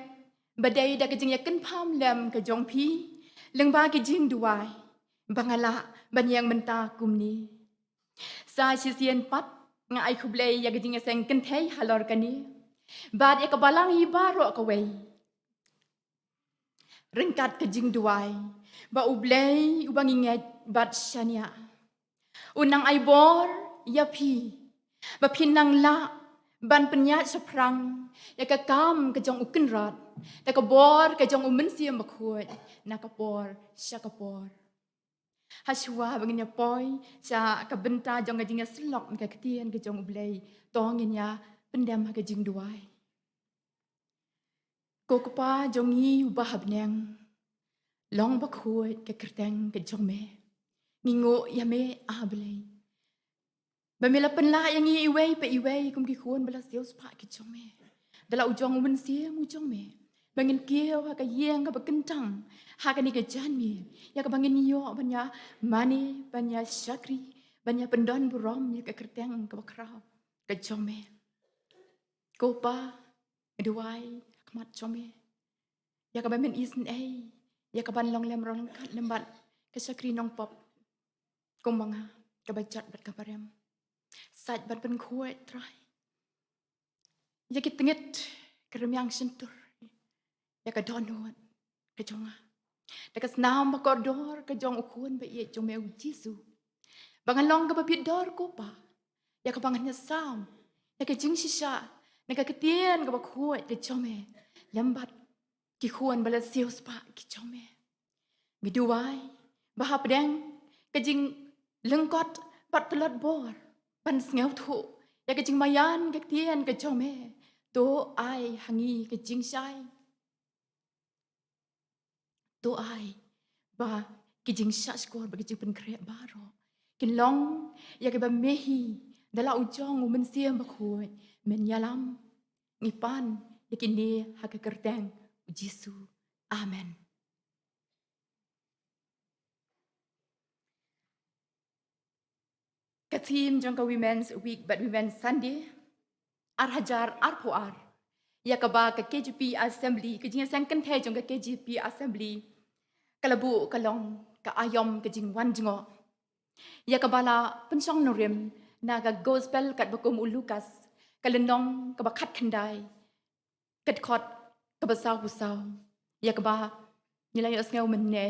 ba dei da ka jingïakynpham lem ka jong phi lyngba ki jingduwai ba nga lah ban ïeng mynta kumne. Sa shisien pat nga ai khublei ïa ka jingïaseng kynthei halor kane bad ïa ka Balang hi baroh kawei ryngkat ka jingduwai ba U Blei uba ngi ngeit bad shaniah un nang ai bor ïa phi ba phin nang lah ban pynïaid shaphrang ïa ka kam ka jong U Kynrad da ka bor ka jong U Mynsiem Bakhuid na ka por sha ka por. Hashwa ba ngin ïa poi sha ka bynta jong ka jingïasyllok na ka ktien ka jong U Blei, to ngin ïa pyndem ha ka jingduwai. Ko Kpa jong ngi uba ha bneng, long bakhuid ka kyrteng ka jong me. Ngi nguh ïa me, A Blei, ba me la pynlah ïa ngi iwei pa iwei kum ki khun ba la siewspah ki jong me da la u jong U Mynsiem u jong me, ba ngin kiew ha ka ïing kaba kyntang ha kane ka janmiet ïa kaba ngin ïoh ban ïa mane, ban ïa shakri, ban ïa pyndon burom ïa ka kyrteng kaba khraw ka jong me. Ko Pa, nga duwai ha khmat jong me ïa kaba men isynei ïa kaban long lem ryngkat lem bad ka shakri nongpop kumba nga, kaba jot bad kaba rem. Sait ban pynkhuid, Trai, ïa ki tyngit ka rmiang shyntur, ïa ka dohnud ka jong nga da ka snam ba kordor ka jong U Khun ba ïeit jong me U Jisu, ba ngan long kaba bit dor, ko Pa, ïa kaba ngan ïasam ïa ka jingshisha na ka ktien kaba khuid ka jong me lem bad ki khun ba la siewspah ki jong me. Nga duwai ba hapdeng ka jinglyngkot bad tlot bor ban sngewthuh ïa ka jingmaïan ka ktien ka jong me, to ai ha ngi ka jingshai. To ai ba ki jingshahshkor bad ki jingpynkhreh baroh kin long ïa kiba me hi da la u jong U Mynsiem Bakhuid men ïalam. Ngi pan ïa kine ha ka kyrteng U Jisu. Amen. Ka theme jong ka Women's Week bad Women's Sunday ar hajar arphew ar, ïa kaba ka K J P Assembly, ka jingïaseng kynthei jong ka K J P Assembly, ka la buh ka long ka aïom ka jingwan jngoh, ïa kaba la pynshong nongrim na ka Gospel katba kum u Lukas, ka lynnong kaba khatkhyndai, ka dkhot kaba sawphew saw, ïa kaba ngi la ïohsngew mynne,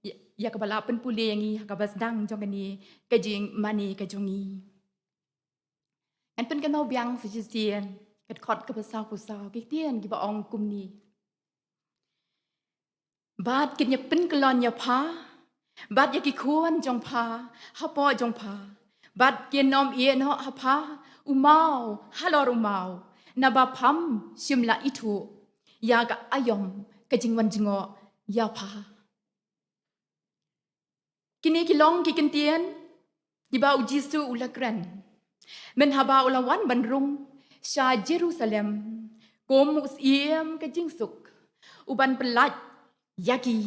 ïa, ïa kaba la pynpule ïa ngi ha kaba sdang jong kane ka jingmane ka jong ngi. Ngan pynkynmaw biang sa shisien ka dkhot kaba sawphew saw, ki ktien kiba ong kumne: Bad kin ïa pynkyllon ïa pha bad ïa ki khun jong pha hapoh jong pha, bad kin ym ïehnoh ha pha u maw halor u maw, naba pham shym la ithuh ïa ka aïom ka jingwan jngoh ïa pha. Kine ki long ki kyntien kiba U Jisu u la kren mynhaba u la wan ban rung sha Jerusalem kum u Syiem ka jingsuk, u ban pyllait ïa ki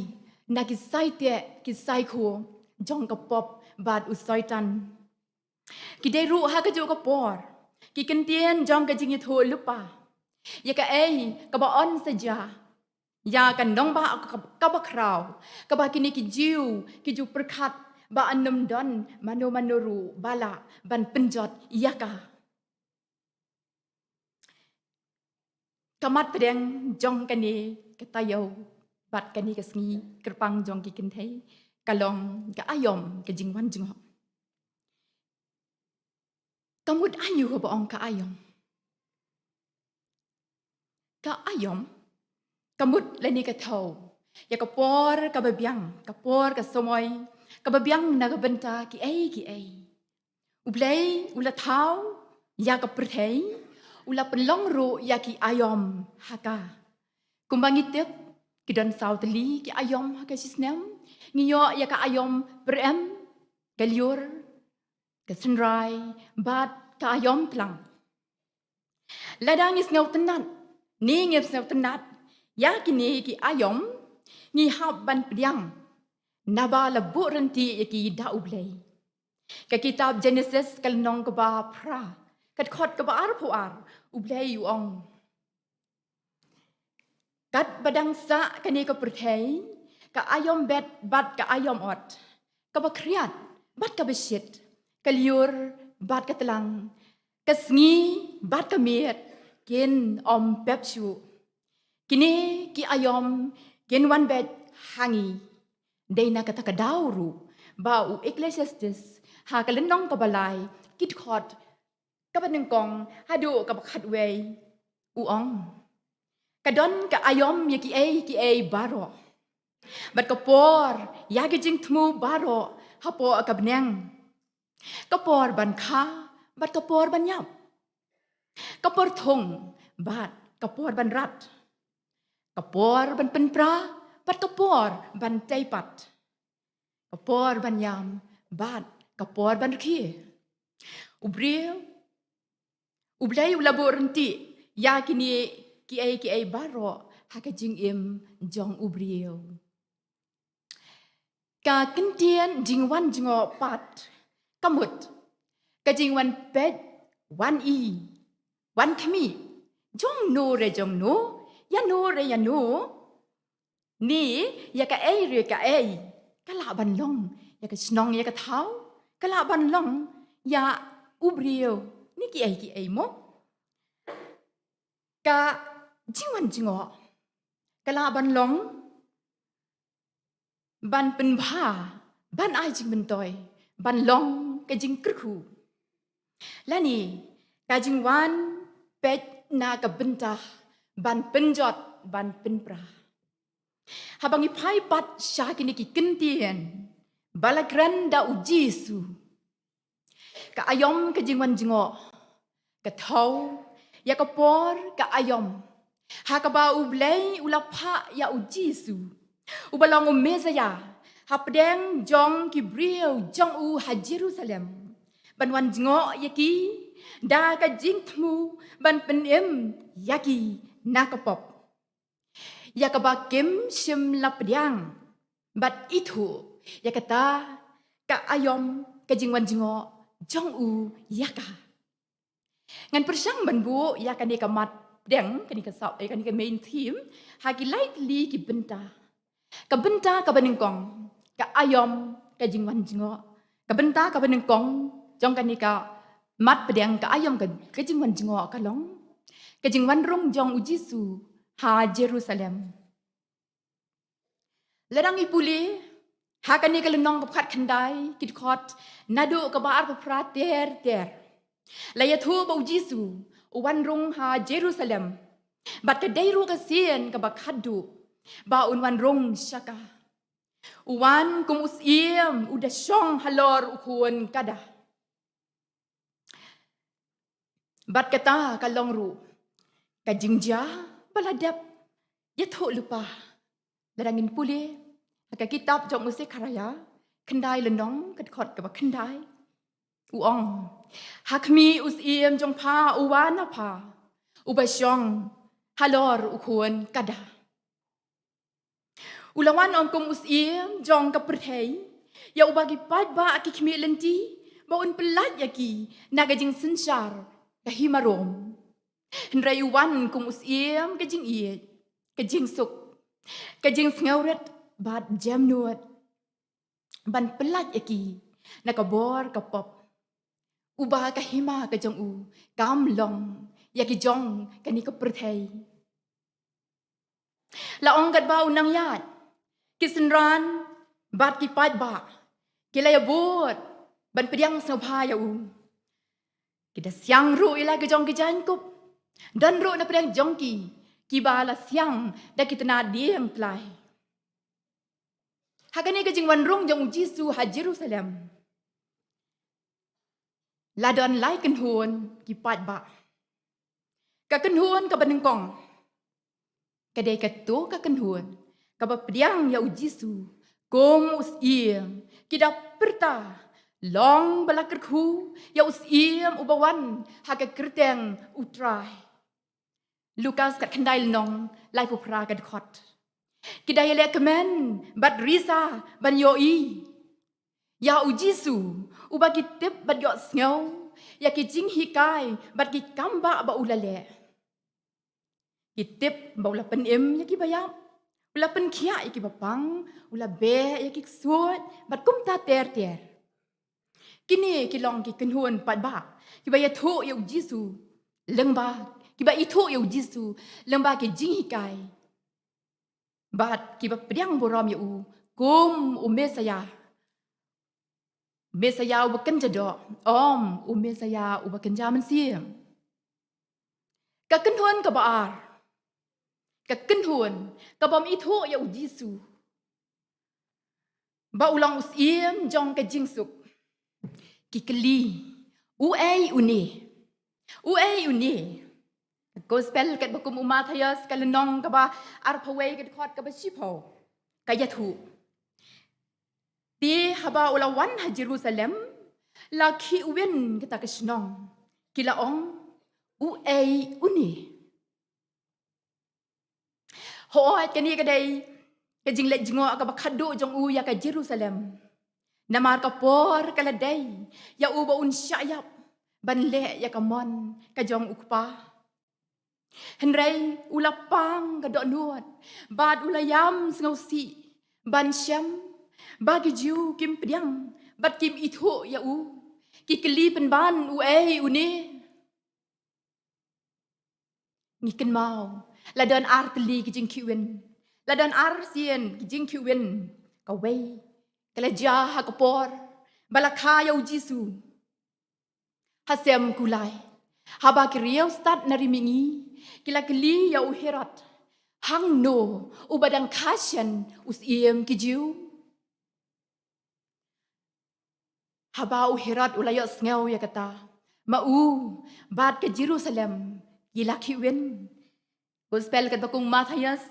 na ki saiteh ki saikho jong ka pop bad u Soitan. Ki dei ruh ha kajuh ka por ki kyntien jong ka jingïathuhlypa ïa kaei kaba yn sa jia ïa ka nongbah ka, kaba khraw, kaba kine ki Jiw ki ju pyrkhat ba yn nym don mano mano ruh ba lah ban pynjot ïa ka. Ka mat pdeng jong kane ka taïew bad kane ka sngi kyrpang jong ki kynthei ka long ka aïom ka jingwan jngoh. Ka mut aiu ba ong ka aïom? Ka aïom ka mut lane ka thew ïa ka por kaba biang, ka por ka samoi kaba biang na ka bynta kiei kiei. U Blei u la thaw ïa ka pyrthei, u la pynlong ruh ïa ki aïom ha ka. Kumba ngi tip, ki don saw tylli ki aïom ha ka shisnem. Ngi ïoh ïa ka aïom pyrem, ka lyiur, ka synrai bad ka aïom tlang. Lada ngi sngewtynnat ne ngim sngewtynnat ïa kine ki aïom, ngi hap ban pdiang naba la buh rynti ïa ki da U Blei. Ka kitab Jenesis ka lynnong kaba phra, ka dkhot kaba arphew ar, U Blei u ong: Katba dang sah kane ka pyrthei, ka aïom bet bad ka aïom ot, kaba khriat bad kaba shit, ka lyiur bad ka tlang, ka sngi bad ka miet kin ym pep shuh. Kine ki aïom kin wan beit ha ngi. Dei na kata ka daw ruh ba u Ecclesiastes ha ka lynnong kaba lai, ki dkhot kaba nyngkong haduh kaba khatwei, u ong: Ka don ka aïom ïa kiei kiei baroh, bad ka por ïa ki jingthmu baroh hapoh ka bneng. Ka por ban kha bad ka por ban ïap. Ka por thung bad ka por ban rat. Ka por ban pynpra bad ka por ban tei pat. Ka por ban ïam bad ka por ban rkhie. U briew, U Blei u la buh rynti ïa kine kiei kiei baroh ha ka jingim jong u briew. Ka kyntien jingwan jngoh pat ka mut ka jingwan peit, wan i, wan khmih, jong no re jong no, ïa no re ïa no, ne ïa kaei re kaei. Ka lah ban long ïa ka shnong ïa ka thaw, ka lah ban long ïa u briew ne kiei kiei mo. Ka jingwan jngoh ka lah ban long ban pynbha, ban ai jingmyntoi, ban long ka jingkyrkhu, lane ka jingwan peit na ka bynta ban pynjot, ban pynpra. Haba ngi phai pat sha kine ki kyntien ba la kren da u Jisu, ka aïom ka jingwan jngoh ka thew ïa ka por ka aïom ha kaba U Blei u la phah ïa u Jisu, uba long u Messaïah, hapdeng jong ki briew jong u ha Jerusalem, ban wan jngoh ïa ki da ka jingthmu ban pynim ïa ki na ka pop, ïa kaba kim shym la pdiang, bad ithuh ïa kata ka aïom ka jingwan jngoh jong u ïa ka. Ngan pyrshang ban buh ïa kane ka mat pdeng, kane ka sub, eh, kane ka main theme ha ki lai tylli ki bynta. Ka bynta kaba nyngkong, ka aïom ka jingwan jngoh. Ka bynta kaba nyngkong jong kane ka mat pdeng, ka aïom ka, ka jingwan jngoh ka long ka jingwan rung jong u Jisu ha Jerusalem. Lada ngi pule ha kane ka lynnong kaba khatkhyndai, ki dkhot naduh kaba arphew phra ter ter, la ïathuh ba u Jisu u wan rung ha Jerusalem, bad ka dei ruh ka sien kaba khatduh ba un wan rung sha ka. U wan kum u syiem u da shong halor u khun kada. Bad kata ka long ruh ka jingjia ba la dep ïathuh lypa. Lada ngin pule ha ka kitab jong u Sekharaïah, khyndai lynnong, ka dkhot kaba khyndai, u ong: Ha khmih u syiem jong pha u wan na pha, uba shong halor u khun kada. U la wan ym kum u syiem jong ka pyrthei, ïa uba ki paidbah ki khmih lynti ba un pyllait ïa ki na ka jingsynshar ka hima Rom. Hynrei u wan kum u syiem ka jingïeit, ka jingsuk, ka jingsngewrit bad jemnud, ban pyllait ïa ki na ka bor ka pop, uba ka hima ka jong u kam long ïa ki jong kane ka pyrthei. La ong katba u nongïaid, ki synran bad ki paidbah ki la ïabud ban pdiang sngewbha ïa u. Ki da siang ruh ïa la ki jong ki jaiñkup, don ruh na pdeng jong ki kiba la siang da ki tnat dieng tlai. Ha kane ka jingwan rung jong u Jisu ha Jerusalem, la don lai kynhun ki paidbah. Ka kynhun kaba nyngkong ka dei kato ka kynhun kaba pdiang ïa u Jisu kum u syiem, ki da pyrta, long ba la kyrkhu ïa u syiem uba wan ha ka kyrteng u Trai. Lukas khatkhyndai lynnong, laiphew phra ka dkhot. Ki da ïaleh kmen bad risa ban ïohi ïa u Jisu, uba ki tip bad ïohsngew ïa ki jinghikai bad ki kambah ba u la leh. Ki tip ba u la pynim ïa kiba ïap, u la pynkhiah ïa kiba pang, u la beh ïa ki ksuid bad kumta ter ter. Kine ki long ki kynhun paidbah kiba ïathuh ïa u Jisu lyngba, kiba ithuh ïa u Jisu lyngba ki jinghikai, bad kiba pdiang burom ïa u kum u Messaïah. Messaïah uba kynja doh, em u Messaïah uba kynja mynsiem. Ka kynhun kaba ar, ka kynhun kabym ithuh ïa u Jisu ba u long u syiem jong ka jingsuk, ki kylli, uei une? Uei une? Gospel katba kum u Mathaios, ka lynnong kaba arphew wei, ka dkhot kaba shiphew, ka ïathuh. Te haba u la wan ha Jerusalem, la khihwin kata ka shnong, ki la ong, uei une? Hooid, kane ka dei ka jingleit jngoh kaba khadduh jong u ïa ka Jerusalem. Namar ka por ka la dei ïa u ba un shah ïap ban leh ïa ka mon ka jong u Kpa. Hynrei u la pang ka dohnud bad u la ïam sngewsih ban shem ba ki Jiw kim pdiang bad kim ithuh ïa u. Ki kylli pynban, uei une? Ngi kynmaw, la don ar tylli ki jingkhihwin, la don ar sien ki jingkhihwin. Kawei ka la jia ha ka por ba la kha ïa u Jisu. Ha Sem Kulai, haba ki riewstad na ri mihngi ki la kylli ïa u Herod, hangno uba dang kha shen u syiem ki Jiw? Haba u Herod u la ïohsngew ïa kata, ma u bad ka Jerusalem ki la khihwin. Gospel katba kum u Mathaios,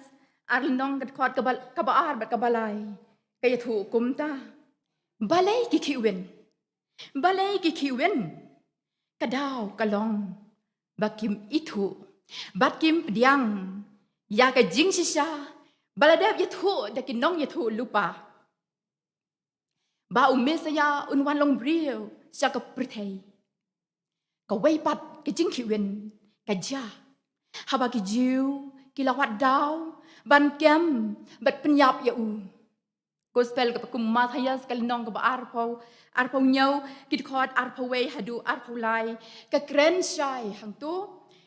ar lynnong, ka dkhot kaba, kaba ar bad kaba lai, ka ïathuh kumta. Balei ki khihwin? Balei ki khihwin? Ka daw ka long ba kim ithuh bad kim pdiang ïa ka jingshisha ba la dep ïathuh da ki nongïathuhlypa, ba u Messaïah un wan long briew sha ka pyrthei. Kawei pat ka jingkhihwin ka jia haba ki Jiw ki la wad daw ban kem bad pynïap ïa u. Gospel katba kum u Mathaios, ka lynnong kaba arphew, arphew hynñiew, ki dkhot arphew wei haduh arphew lai, ka kren shai hangto,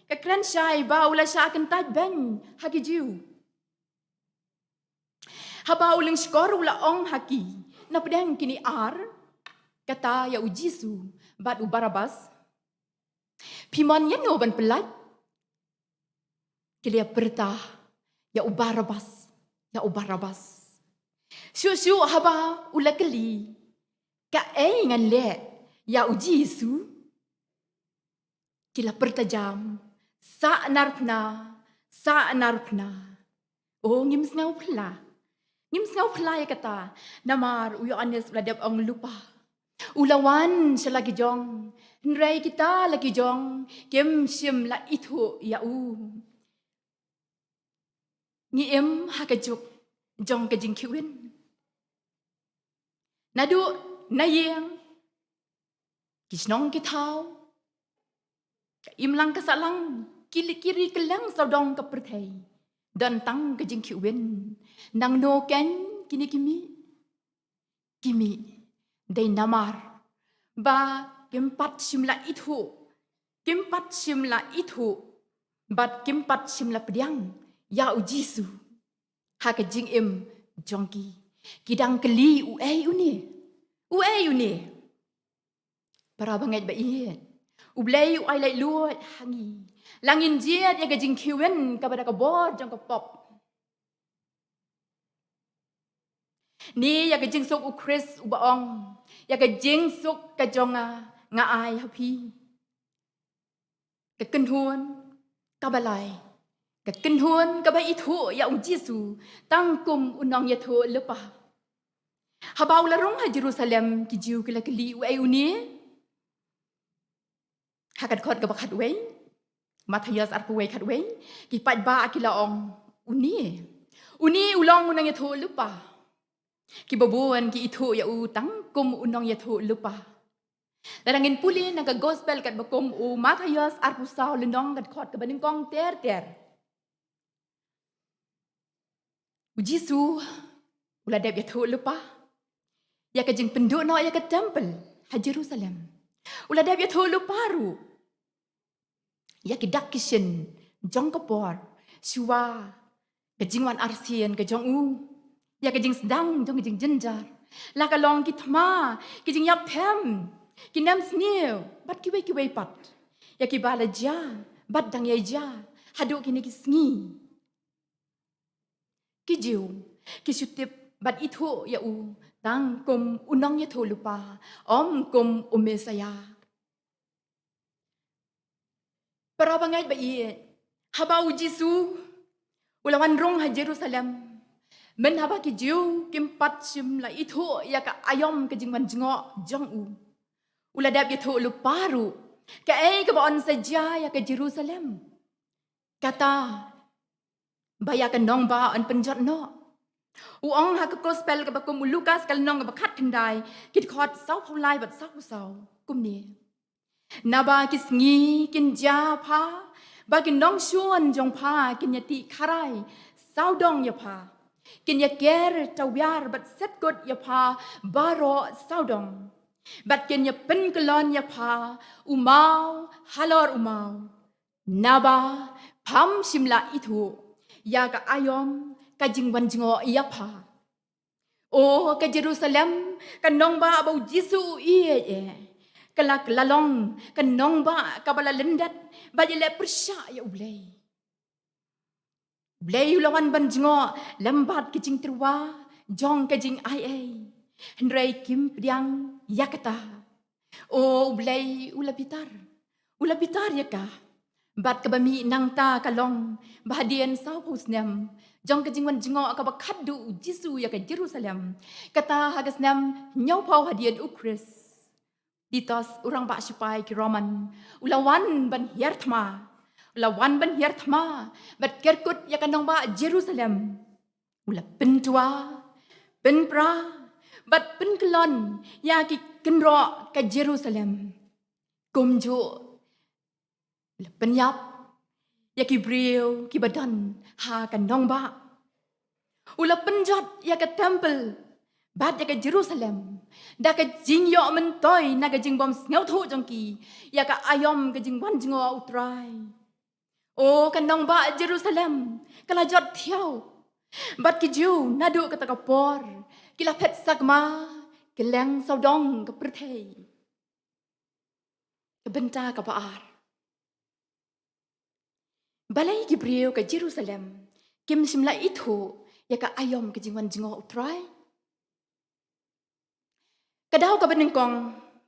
ka kren shai ba u la shah kyntait beiñ ha ki Jiw. Haba u lyngskor u la ong ha ki, na pdeng kine ar, kata ïa u Jisu bad u Barabbas, phi mon ïano ban pyllait? Ki la pyrta, ïa u Barabbas, ïa u Barabbas. Shuh shuh haba u la kylli, kaei ngan leh ïa u Jisu? Ki la pyrta jam, sah narphna, sah narphna. O, ngim sngewphylla. Ngim sngewphylla ïa kata, namar u Ïoannis u la dep ong lypa. U la wan sha la ki jong, hynrei kita la ki jong kim shym la ithuh ïa u. Ngi im ha ka juk jong ka jingkhihwin. Naduh na ïing, Ki shnong ki thaw, ka imlang ka sahlang, ki li ki ri kylleng sawdong ka pyrthei, don tang ka jingkhih win. Nangno kein kine ki mih? Ki mih dei namar ba kim pat shym la ithuh, kim pat shym la ithuh bad kim pat shym la pdiang ïa U Jisu ha ka jingim jong ki. Ki dang kylli, uei une? Uei une? Para bangeit ba ïeit, U Blei u ai laitluid ha ngi, la ngin jied ïa ka jingkhih win kaba da ka bor jong ka pop. Ne ïa ka jingsuk U Khrist uba ong, ïa ka jingsuk ka jong nga nga ai ha phi. Ka kynhun kaba lai, ka kynhun kaba ithuh ïa U Jisu tang kum u nongïathuhlypa. Haba u la rung ha Jerusalem, ki Jiw ki la kylli, uei une? Ha ka dkhot kaba khatwei, Mathaios arphew wei khatwei, ki paidbah ki la ong, une, une u long u nongïathuhlypa. Kiba bun ki ithuh ïa u tang kum u nongïathuhlypa. Lada ngin pule na ka gospel katba kum u Mathaios arphew saw lynnong, ka dkhot kaba nyngkong ter ter, U Jisu u la dep ïathuhlypa ïa ka jingpynduh noh ïa ka temple ha Jerusalem. U la dep ïathuhlypa ruh ïa ki dak ki shin jong ka por shuwa ka jingwan arsien ka jong u, ïa ka jingsdang jong ka jingjynjar, la ka long ki thma, ki jingïaphem, ki nemsniew bad kiwei kiwei pat, ïa kiba la jia bad dang ïai jia haduh kine ki sngi. Ki Jiw ki shu tip bad ithuh ïa u tang kum u nongïathuhlypa, ym kum u Messaïah. Para bangeit ba ïeit, haba U Jisu u la wan rung ha Jerusalem, mynhaba ki Jiw kim pat shym la ithuh ïa ka aïom ka jingwan jngoh jong u, u la dep ïathuhlypa ruh kaei kaba yn sa jia ïa ka Jerusalem. Kata ba ïa ka nongbah yn pynjot noh. U ong ha ka gospel kaba kum u Lukas, ka lynnong kaba khatkhyndai, ki dkhot sawphew lai bad sawphew saw, kumne: Naba ki sngi kin jia pha ba ki nongshun jong pha kin ïatih kharai sawdong ïa pha, kin ïaker tawiar bad set kut ïa pha baroh sawdong, bad kin ïapynkyllon ïa pha u maw halor u maw. Naba pham shym la ithuh ïa ka aïom ka jingwan jngoh ïa pha. O ka Jerusalem, ka nongbah ba U Jisu u ïeit eh, ka la, ka la long ka nongbah kaba la lyndet bad ïaleh pyrshah ïa U Blei. U Blei u la wan ban jngoh lem bad ki jingtyrwa jong ka jingaiei, hynrei kim pdiang ïa kata. O U Blei u la bitar, u la bitar ïa ka. Bad kaba mih nangta ka long ba hadien sawphew snem jong ka jingwan jngoh kaba khadduh U Jisu ïa ka Jerusalem, kata ha ka snem hynñiewphew hadien U Khrist, Titus, u rangbah sipai ki Roman, u la wan ban hiar thma, u la wan ban hiar thma bad ker kut ïa ka nongbah Jerusalem. U la pyntwa, pynpra bad pynkyllon ïa ki kynroh ka Jerusalem. Kumjuh u la pynïap ïa ki briew kiba don ha ka nongbah. U la pynjot ïa ka temple bad ïa ka Jerusalem da ka jingïoh myntoi na ka jingbym sngewthuh jong ki ïa ka aïom ka jingwan jngoh U Trai. O ka nongbah Jerusalem ka la jot thiaw, bad ki Jiw naduh kata ka por ki la phet sakma kylleng sawdong ka pyrthei. Ka bynta kaba ar, balei ki briew ka Jerusalem kim shym la ithuh ïa ka aïom ka jingwan jngoh U Trai? Ka daw kaba nyngkong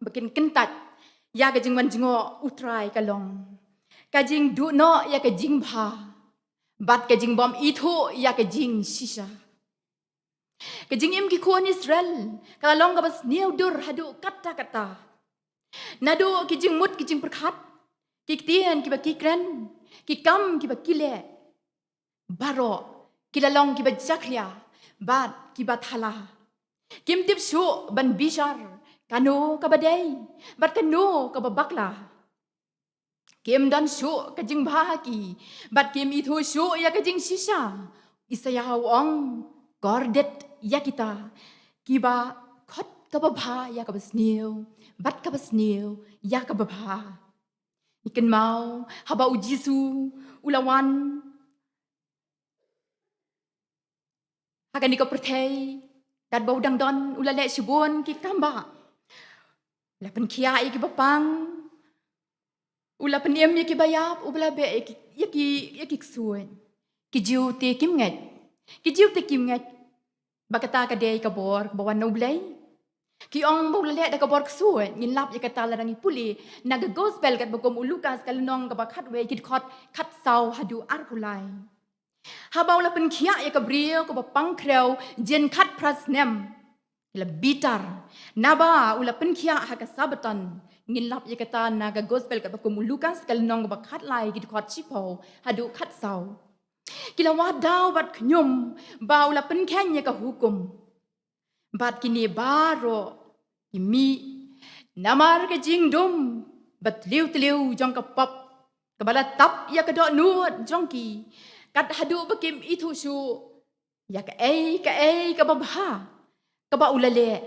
ba kin kyntait ïa ka jingwan jngoh U Trai ka long ka jingduh noh ïa ka jingbha bad ka jingbym ithuh ïa ka jingshisha. Ka jingim ki khun Israel ka la long kaba sniew dur haduh katta katta. Naduh ki jingmut ki jingpyrkhat, ki ktien kiba ki kren, ki kam kiba ki leh, baroh ki la long kiba jakhlia bad kiba thala. Kim tip shuh ban bishar kano kaba dei bad kano kaba bakla. Kim don shuh ka jingbha ha ki, bad kim ithuh shuh ïa ka jingshisha. Isaiah u ong, kordit ïa kita kiba khot kaba bha ïa kaba sniew, bad kaba sniew ïa kaba bha. Ngi kynmaw haba U Jisu u la wan ha kane ka pyrthei, katba u dang don, u la leh shibun ki kam bah. U la pynkhiah ïa kiba pang, u la pynim ïa kiba ïap, u la beh ïa ki, ïa ki, ïa ki ksuid. Ki Jiw te kim ngeit. Ki Jiw te kim ngeit ba kata ka dei ka bor kaba wan na U Blei. Ki ong ba u la leh da ka bor ksuid. Ngin lap ïa kata lada ngi pule na ka Gospel katba kum u Lukas, ka lynnong kaba khatwei, ki dkhot khatsaw haduh arphew lai. Haba u la pynkhiah ïa ka briew kaba pang khrew jin khatphra snem, ki la bitar, naba u la pynkhiah ha ka Sabbaton. Ngin lap ïa kata na ka Gospel katba kum u Lukas, ka lynnong kaba khatlai, ki dkhot shiphew haduh khatsaw. Ki la wad daw bad khñium ba u la pynkheiñ ïa ka hukum. Bad kine baroh ki mih namar ka jingdum ba tliw tliw jong ka pop kaba la tap ïa ka dohnud jong ki, kat haduh ba kim ithuh shuh ïa kaei kaei kaba bha kaba u la leh,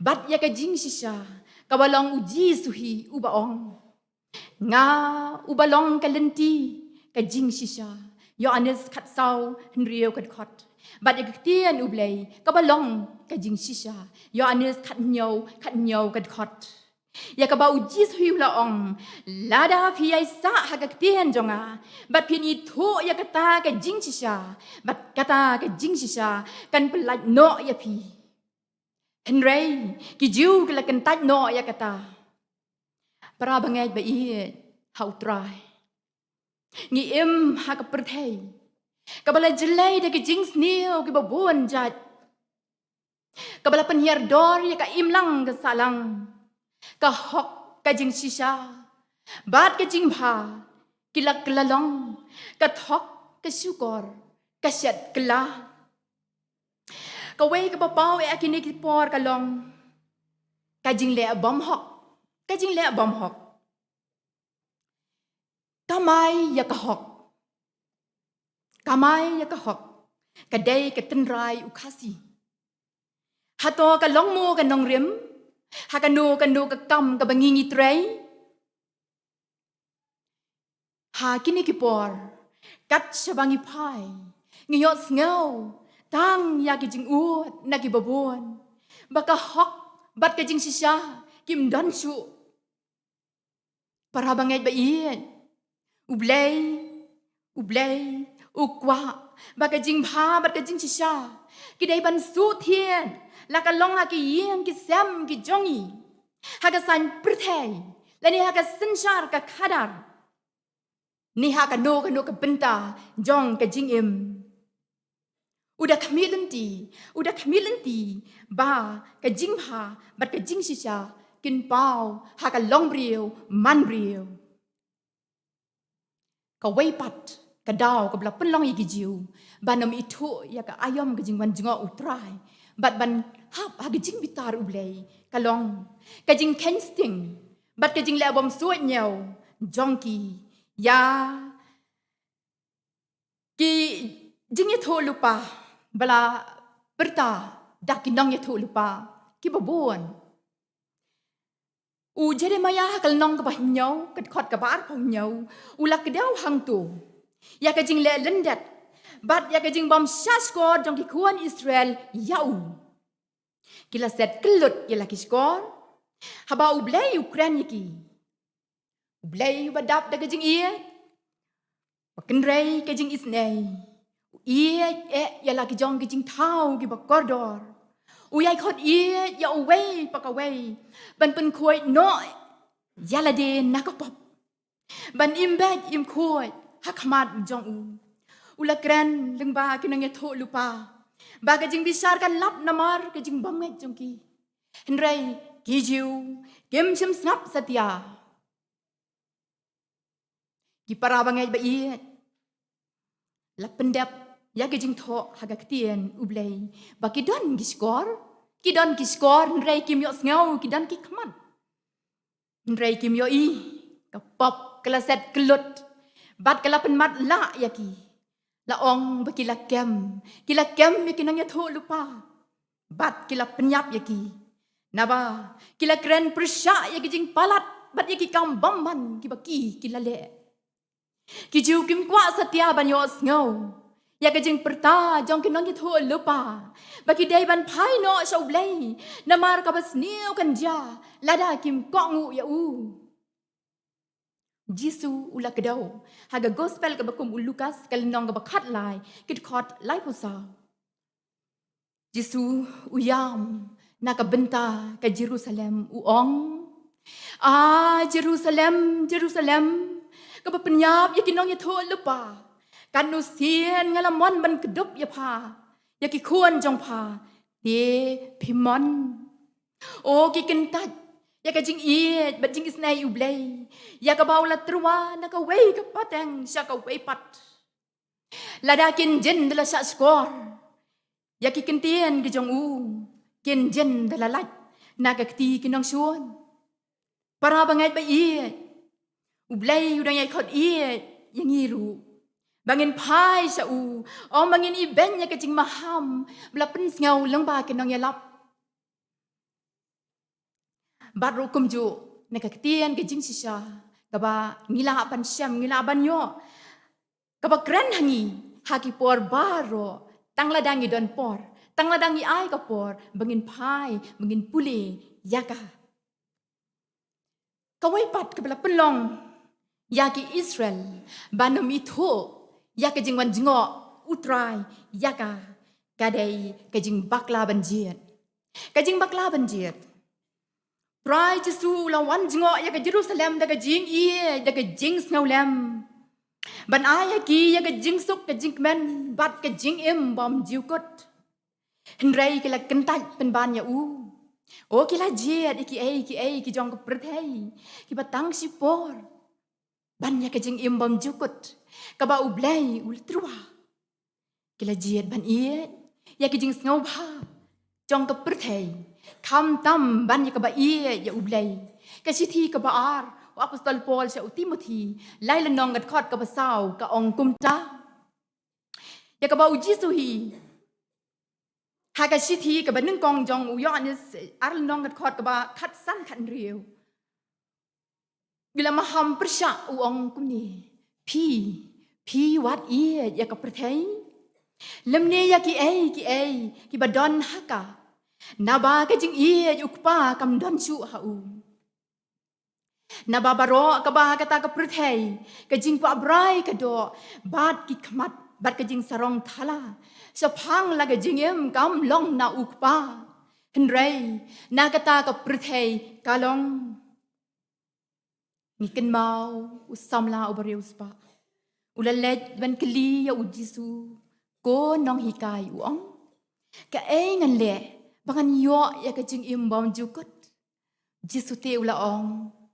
bad ïa ka jingshisha kaba long U Jisu hi uba ong, nga uba long ka lynti, ka jingshisha. Ïoannis khatsaw, hynriew ka dkhot. Bad ïa ka ktien U Blei kaba long ka jingshisha. Ïoannis khathynñiew, khathynñiew ka dkhot. Ïa kaba U Jisu hi u la ong, lada phi ïai sah ha ka ktien jong nga, bad phin ithuh ïa kata ka jingshisha, bad kata ka jingshisha kan pyllait noh ïa phi. Hynrei ki Jiw ki la kyntait noh ïa kata. Para bangeit ba ïeit ha U Trai, ngi im ha ka pyrthei kaba la jlei da ki jingsniew kiba bun jait, kaba la pynhiar dor ïa ka imlang ka sahlang, ka hok, ka jingshisha, bad ka jingbha ki la kylla long ka thok, ka shukor, ka shet kylla. Kawei kaba paw ïa kine ki por ka long ka jingleh bymhok, ka jingleh bymhok. Kamai ïa ka hok. Kamai ïa ka hok. Ka dei ka tynrai u Khasi. Hato ka long mo ka nongrim ha kano kano ka kam kaba ngi ngi trei? Ha kine ki por, kat shaba ngi phai, ngi ïohsngew tang ïa ki jingud na kiba bun ba ka hok bad ka jingshisha kim don shuh. Para bangeit ba ïeit, U Blei, U Blei u kwah ba ka jingbha bad ka jingshisha ki dei ban shu thied, la ka long ha ki ïing ki sem ki jong ngi, ha ka saiñ pyrthei, lane ha ka synshar ka khadar, ne ha kano kano ka bynta jong ka jingim. U da khmih lynti, u da khmih lynti ba ka jingbha bad ka jingshisha kin paw ha ka longbriew manbriew. Kawei pat ka daw kaba la pynlong ïa ki Jiw ban ym ithuh ïa ka aïom ka jingwan jngoh U Trai bad ban hap ha ka jingbitar U Blei ka long ka jingkheiñ sting bad ka jingleh bymsuidñiew jong ki ïa ki jingïathuhlypa ba la pyrta da ki nongïathuhlypa kiba bun. U Jeremiah ha ka lynnong kaba hynñiew, ka dkhot kaba arphew hynñiew, u la kdew hangto ïa ka jingleh lyndet bad ïa ka jingbymshah shkor jong ki khun Israel ïa u. Ki la set kyllut ïa la ki shkor haba U Blei u kren ïa ki. U Blei uba dap da ka jingïeit, ba kynrei ka jingisynei, u ïeit eh ïa la ki jong ki jingthaw kiba kordor. U ïai khot ïeit ïa uwei pa kawei ban pynkhuid noh ïa lade na ka pop, ban im beit im khuid ha khmat jong u. U la kren lyngba ki nongïathuhlypa ba ka jingbishar kan lap namar ka jingbymngeit jong ki. Hynrei ki Jiw kim shym sngap satia. Ki para bangeit ba ïeit, la pyndep ïa ki jingthoh ha ka ktien U Blei ba ki don ki shkor, Ki don ki shkor, hynrei kim ïohsngew, ki don ki khmat, hynrei kim ïohi. Ka pop ka la set kyllut, bad ka la pynmat lah ïa ki. La ong ba ki la kem, ki la kem ïa ki nongïathuhlypa, bad ki la pynïap ïa ki. Naba ki la kren pyrshah ïa ki jingpalat bad ïa ki kam bymman kiba ki, ki la leh. Ki Jiw kim kwah satia ban ïohsngew ïa ka jingpyrta jong ki nongïathuhlypa ba ki dei ban phai noh sha U Blei, namar kaba sniew kan jia lada kim kohnguh ïa u. Jisu u la kdew ha ka gospel kaba kum u Lukas, ka lynnong kaba khatlai, ki dkhot laiphew saw. Jisu u ïam na ka bynta ka Jerusalem, u ong, "A Jerusalem, Jerusalem, kaba pynïap ïa ki nongïathuhlypa, katno sien nga la mon ban kdup ïa pha, ïa ki khun jong pha, te phim mon. O ki kyntait ïa ka jingïeit bad jingisynei U Blei, ïa kaba u la tyrwa na kawei ka pateng sha kawei pat. Lada kin jin da la shah shkor ïa ki ktien ki jong u, kin jin da la lait na ka kti ki nongshun. Para bangeit ba ïeit, U Blei u dang ïai khot ïeit ïa ngi ruh ba ngin phai sha u, ym ba ngin ibeiñ ïa ka jingmaham ba la pynsngew lyngba ki nongïalap." Bad ruh kumjuh na ka ktien ka jingshisha kaba ngi lah ban shem, ngi lah ban ïoh, kaba kren ha ngi ha ki por baroh, tang lada ngi don por, tang lada ngi ai ka por ba ngin phai, ba ngin pule ïa ka. Kawei pat kaba la pynlong ïa ki Israel ban ym ithuh ïa ka jingwan jngoh U Trai ïa ka, ka dei ka jingbakla ban jied. Ka jingbakla ban jied. Trai Jisu u la wan jngoh ïa ka Jerusalem da ka jingïeit, da ka jingsngewlem, ban ai ïa ki ïa ka jingsuk, ka jingkmen bad ka jingim bymjukut. Hynrei ki la kyntait pynban ïa u. O ki la jied ïa kiei kiei ki jong ka pyrthei kiba tang shipor ban ïa ka jingim bymjukut kaba U Blei u la tyrwa. Ki la jied ban ïeit ïa ka jingsngewbha jong ka pyrthei, khamtam ban ïa kaba ïeit ïa U Blei. Ka shithi kaba ar u apostol Paul sha u Timothi, lai lynnong, ka dkhot kaba saw, ka ong kumta. Ïa kaba U Jisu hi, ha ka shithi kaba nyngkong jong u Ïoannis, ar lynnong, ka dkhot kaba khatsan khathynriew, u la maham pyrshah, u ong kumne: "Phi, phi wat ïeit ïa ka pyrthei, lymne ïa kiei kiei kiba don ha ka. Naba ka jingïeit U Kpa kam don shuh ha u. Naba baroh kaba ha kata ka pyrthei, ka jingkwah brai ka doh, bad ki khmat, bad ka jingsarong thala, shaphang la ka jingim kam long na U Kpa, hynrei na kata ka pyrthei ka long." Ngi kynmaw u samla uba riewspah u la leit ban kylli ïa U Jisu, "Ko nonghikai," u ong, "kaei ngan leh ba ngan ïoh ïa ka jingim bymjukut?" Jisu te u la ong,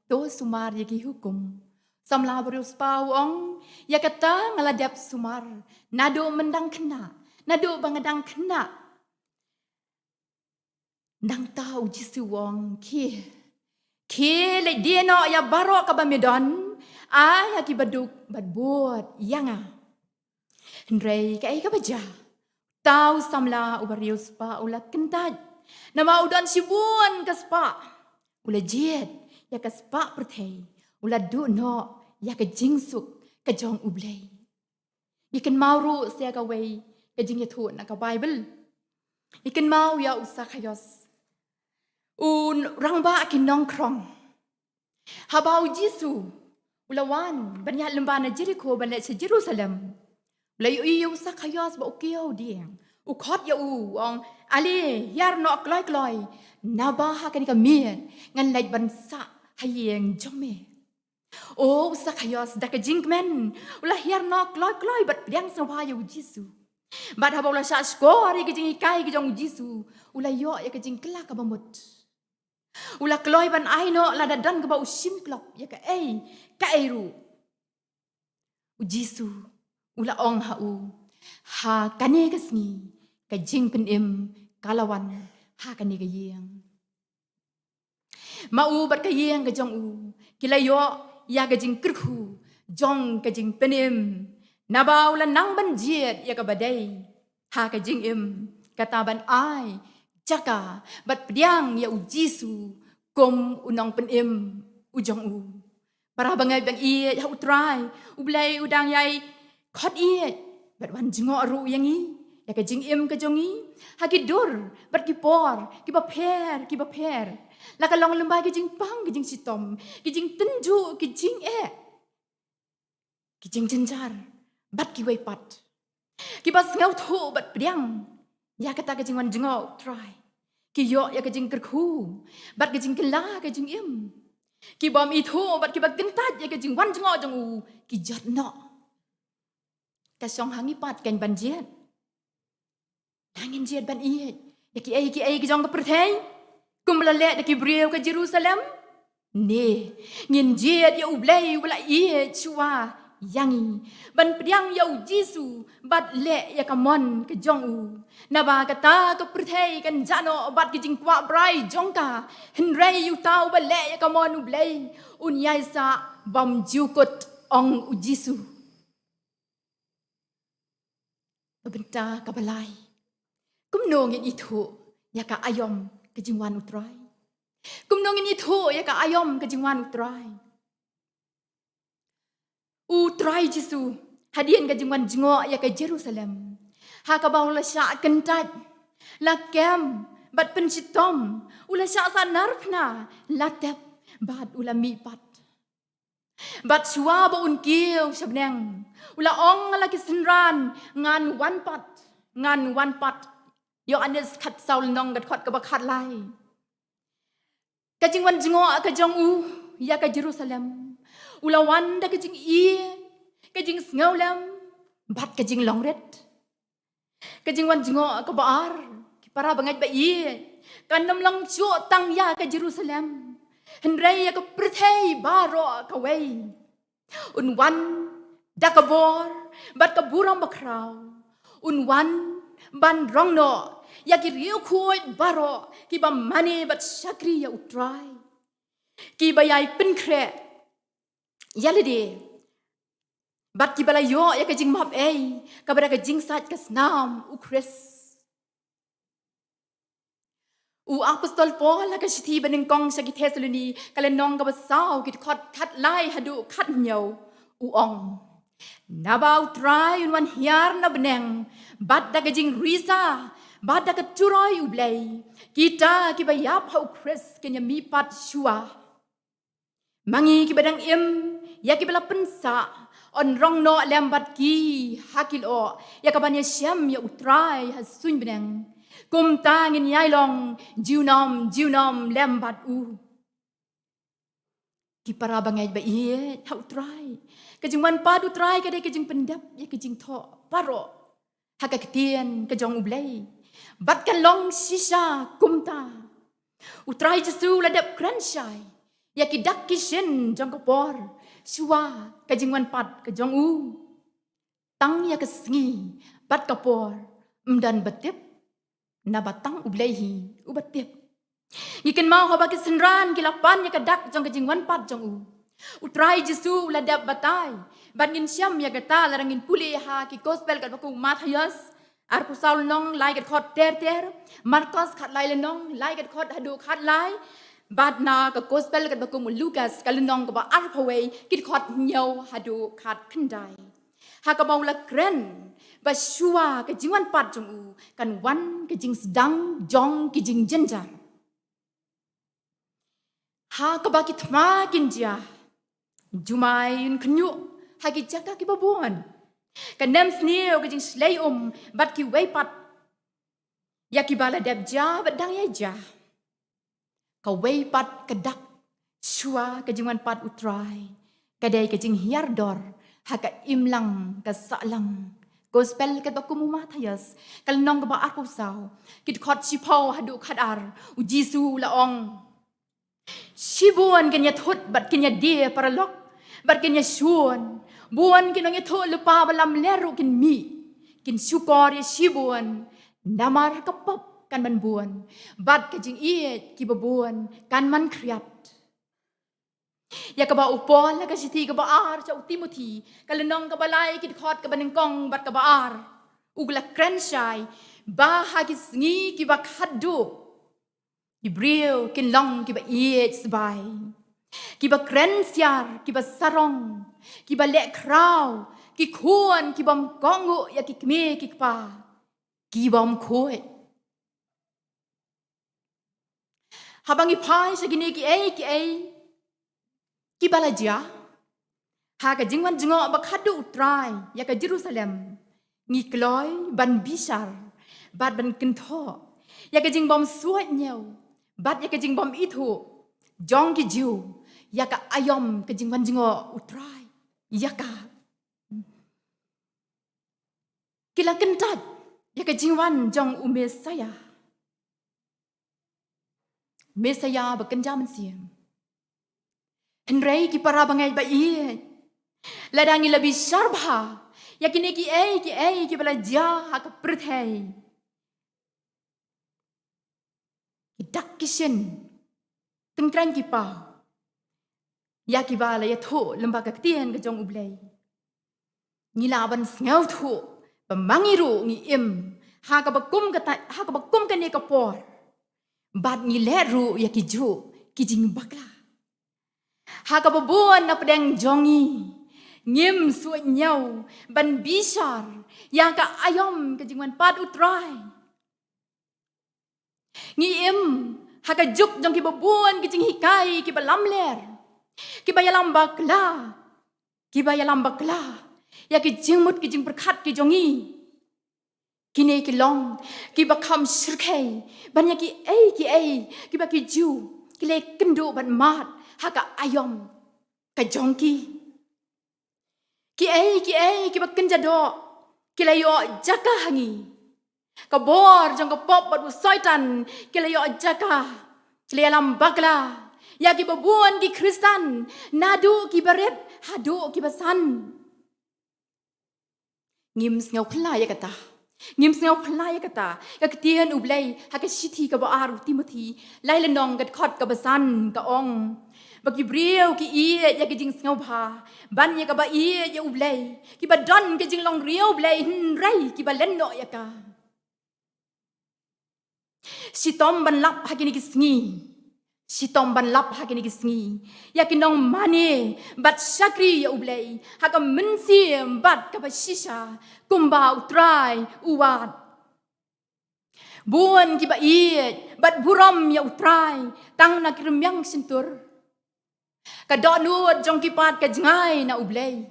"To sumar ïa ki hukum." Samla uba riewspah u ong, "Ïa kata nga la dep sumar naduh myndang khynnah, naduh ba nga dang khynnah." Nangta U Jisu u ong, "Khie, khie leit die noh ïa baroh kaba me don, ai ha ki baduk bad bud ïa nga." Hynrei kaei kaba jia? Uta u samla uba riewspah u la kyntait, namar u don shibun ka spah. U la jied ïa ka spah pyrthei, u la duh noh ïa ka jingsuk ka jong U Blei. Ngi kynmaw ruh sa ïa kawei ka jingïathuh na ka Baibl. Ngi kynmaw ïa u Sakhaios, u rangbah ki nongkhrong. Haba U Jisu u la wan ban ïaid lyngba na Jerikho ban leit sha Jerusalem, u la ïohi ïa u Sakhaios ba u kiew dieng. U khot ïa u, u ong, "Ale, hiar noh kloi kloi, naba ha kane ka miet ngan leit ban sah ha ïing jong me." O u Sakhaios da ka jingkmen u la hiar noh kloi kloi bad pdiang sngewbha ïa U Jisu. Bad haba u la shah shkor ïa ka jinghikai ka jong U Jisu, u la ïoh ïa ka jingkylla kaba mut. U la kloi ban ai noh lada don kaba u shim klop ïa kaei kaei ruh. U Jisu u la ong ha u, "Ha kane ka sngi ka jingpynim ka la wan, ha kane ka ïing. Ma u bad ka ïing ka jong u ki la ïoh ïa ka jingkyrkhu jong ka jingpynim, naba u la nang ban jied ïa kaba dei ha ka jingim, kata ban ai jaka bad pdiang ïa u Jisu kum u nongpynim u jong u. Para bangeit bangeit ha u Trai, U Blei u dang ïai khot ïeit bad wan jngoh ruh ïa ngi, ïa ka jingim ka jong ngi ha ki dur bad ki por kiba pher kiba pher. La ka long lem bad ki jingpang, ki jingshitom, ki jingtynjuh, ki jingeh, ki jingjynjar bad kiwei pat. Kiba sngewthuh bad pdiang ïa kata ka jingwan jngoh u Trai ki ïoh ïa ka jingkyrkhu bad ka jingkylla ka jingim. Ki bym ithuh bad kiba kyntait ïa ka jingwan jngoh jong u ki jot noh. Ka shong ha ngi pat kan ban jied. Nangin jied ban ïeit ïa kiei kiei ki jong ka pyrthei kumba la leh da ki briew ka Jerusalem? Ne, ngin jied ïa U Blei uba la ïeit shuwa ïa ngi, ban pdiang ïa u Jisu bad leh ïa ka mon ka jong u. Naba kata ka pyrthei kan jah noh bad ki jingkwah brai jong ka, hynrei uta uba leh ïa ka mon U Blei un ïai sah bymjukut, ong u Jisu. Ka bynta kaba lai, kumno ngin ithuh ïa ka aïom ka jingwan u Trai? Kumno ngin ithuh ïa ka aïom ka jingwan u Trai? U Trai Jisu, hadien ka jingwan jngoh ïa ka Jerusalem, ha kaba u la shah kyntait, la kem bad pynshitom, u la shah sahnarphna, la tep bad u la mih pat. Bad shuwa ba un kiew sha bneng, u la ong ha la ki synran, ngan wan pat, ngan wan pat. Ïoannis khatsaw lynnong, ka dkhot kaba khatlai. Ka jingwan jngoh ka jong u ïa ka Jerusalem, u la wan da ka jingïeit, ka jingsngewlem bad ka jinglong rit. Ka jingwan jngoh kaba ar, ki para bangeit ba ïeit, kan ym long shuh tang ïa ka Jerusalem, hynrei ïa ka pyrthei baroh kawei. Un wan da ka bor bad ka burom bakhraw. Un wan ban rong noh ïa ki riewkhuid baroh kiba mane bad shakri ïa u Trai, kiba ïai pynkhreh ïa lade bad kiba la ïoh ïa ka jingmap ei kaba da ka jingsait ka snam u Khrist. U Apostol Paul ha ka shithi banyngkong sha ki Thessaloni, ka lynnong kaba saw, ki dkhot khatlai haduh khathynñiew, u ong, naba u Trai un wan hiar na bneng bad da ka jingrisa bad da ka turoi U Blei, kita kiba ïap ha u Khrist kin ïa mih pat shuwa. Ma ngi kiba dang im ïa kiba la pynsah, yn rong noh lem bad ki ha ki lyoh ïa kaban ïashem ïa u Trai ha suiñ bneng. Kumta ngin ïai long junom junom lem bad u. Ki para bangeit ba ïeit ha u Trai, ka jingwan pat u Trai ka dei ka jingpyndep ïa ka jingthoh baroh ha ka ktien ka jong U Blei. Bad ka long shisha kumta. U Trai Jisu u la dep kren shai ïa ki dak ki shin jong ka por shuwa ka jingwan pat ka jong u. Tang ïa ka sngi bad ka por ym don ba tip, naba tang U Blei hi uba tip. Ngi kynmaw haba ki synran ki la pan ïa ka dak jong ka jingwan pat jong u, u Trai Jisu u la dep batai. Bad ngin shem ïa kata lada ngin pule ha ki Gospel katba kum u Mathaios arphew saw lynnong, lai ka dkhot ter ter, Markos khatlai lynnong, lai ka dkhot haduh khatlai, bad na ka Gospel katba kum u Lukas ka lynnong kaba arphew wei, ki dkhot hynñiew haduh khatkhyndai. Ha kaba u la kren ba shuwa ka jingwan pat jong u kan wan ka jingsdang jong ki jingjynjar. Ha kaba ki thma kin jia, jumai un khynñiuh ha ki jaka kiba bun, ka nemsniew, ka jingshlei um bad kiwei pat ïa kiba la dep jia bad dang ïai jia. Kawei pat ka dak shuwa ka jingwan pat u Trai ka dei ka jinghiar dor ha ka imlang ka sahlang. Gospel katba kum u Mathaios ka lynnong kaba arphew saw, ki dkhot shiphew haduh khatar, u Jisu u la ong, shibun kin ïathut bad kin ïadie paralok bad kin ïashun. Bun ki nongïathuhlypa balamler ruh kin mih, kin shukor ïa shibun namar ka pop kan ban bun, bad ka jingïeit kiba bun kan ban khriat. Ïa kaba u Paul ha ka shithi kaba ar sha u Timothi, ka lynnong kaba lai, ki dkhot kaba nyngkong bad kaba ar, u la kren shai ba ha ki sngi kiba khadduh, ki briew kin long kiba ïeit sbai, kiba kren siar, kiba sarong, kiba leh khraw, ki khun kibym kohnguh ïa ki kmie ki kpa, kibym khuid. Haba ngi phai sha kine kiei kiei kiba la jia ha ka jingwan jngoh ba khadduh u Trai ïa ka Jerusalem, ngi kloi ban bishar bad ban kynthoh ïa ka jingbym suidñiew bad ïa ka jingbym ithuh jong ki Jiw ïa ka aïom ka jingwan jngoh u Trai ïa ka. Ki la kyntait ïa ka jingwan jong u Messaïah, Messaïah ba kynja mynsiem. Hynrei ki para bangeit ba ïeit, lada ngi la bishar bha ïa kine kiei kiei kiba la jia ha ka pyrthei, ki dak ki shin, tyngkrein ki paw, ïa kiba la ïathuh lyngba ka ktien ka jong U Blei, ngi lah ban sngewthuh ba ma ngi ruh ngi im ha kaba kum kata, ha kaba kum kane ka por, bad ngi leh ruh ïa kijuh ki jingbakla. Ha kaba bun na pdeng jong ngi, ngim suidñiew ban bishar ïa ka aïom ka jingwan pat u Trai. Ngi im ha ka juk jong kiba bun ki jinghikai kiba lamler, kiba ïalam bakla, kiba ïalam bakla ïa ki jingmut ki jingpyrkhat ki jong ngi. Kine ki long kiba kham shyrkhei ban ïa kiei kiei kiba ki Jiw ki la ïakynduh bad mad ha ka aïom ka jong ki. Kiei kiei kiba kynja doh ki la ïoh jaka ha ngi. Ka bor jong ka pop bad u Soitan ki la ïoh jaka, ki la ïalam bakla ïa kiba bun ki Khristan, naduh kiba rit haduh kiba san. Ngim sngewphylla ïa kata. Ngim sngewphylla ïa kata. Ka ktien U Blei ha ka shithi kaba ar u Timothi, lai lynnong ka dkhot kaba san ka ong ba ki briew ki ïeit ïa ka jingsngewbha ban ïa kaba ïeit ïa U Blei, kiba don ka jinglong riewblei hynrei kiba len noh ïa ka. Shitom ban lap ha kine ki sngi. Shitom ban lap ha kine ki sngi ïa ki nongmane bad shakri ïa U Blei ha ka mynsiem bad kaba shisha, kumba U Trai u wad. Bun kiba ïeit bad burom ïa U Trai tang na ki rmiang shyntur. Ka dohnud jong ki pat ka jngai na U Blei.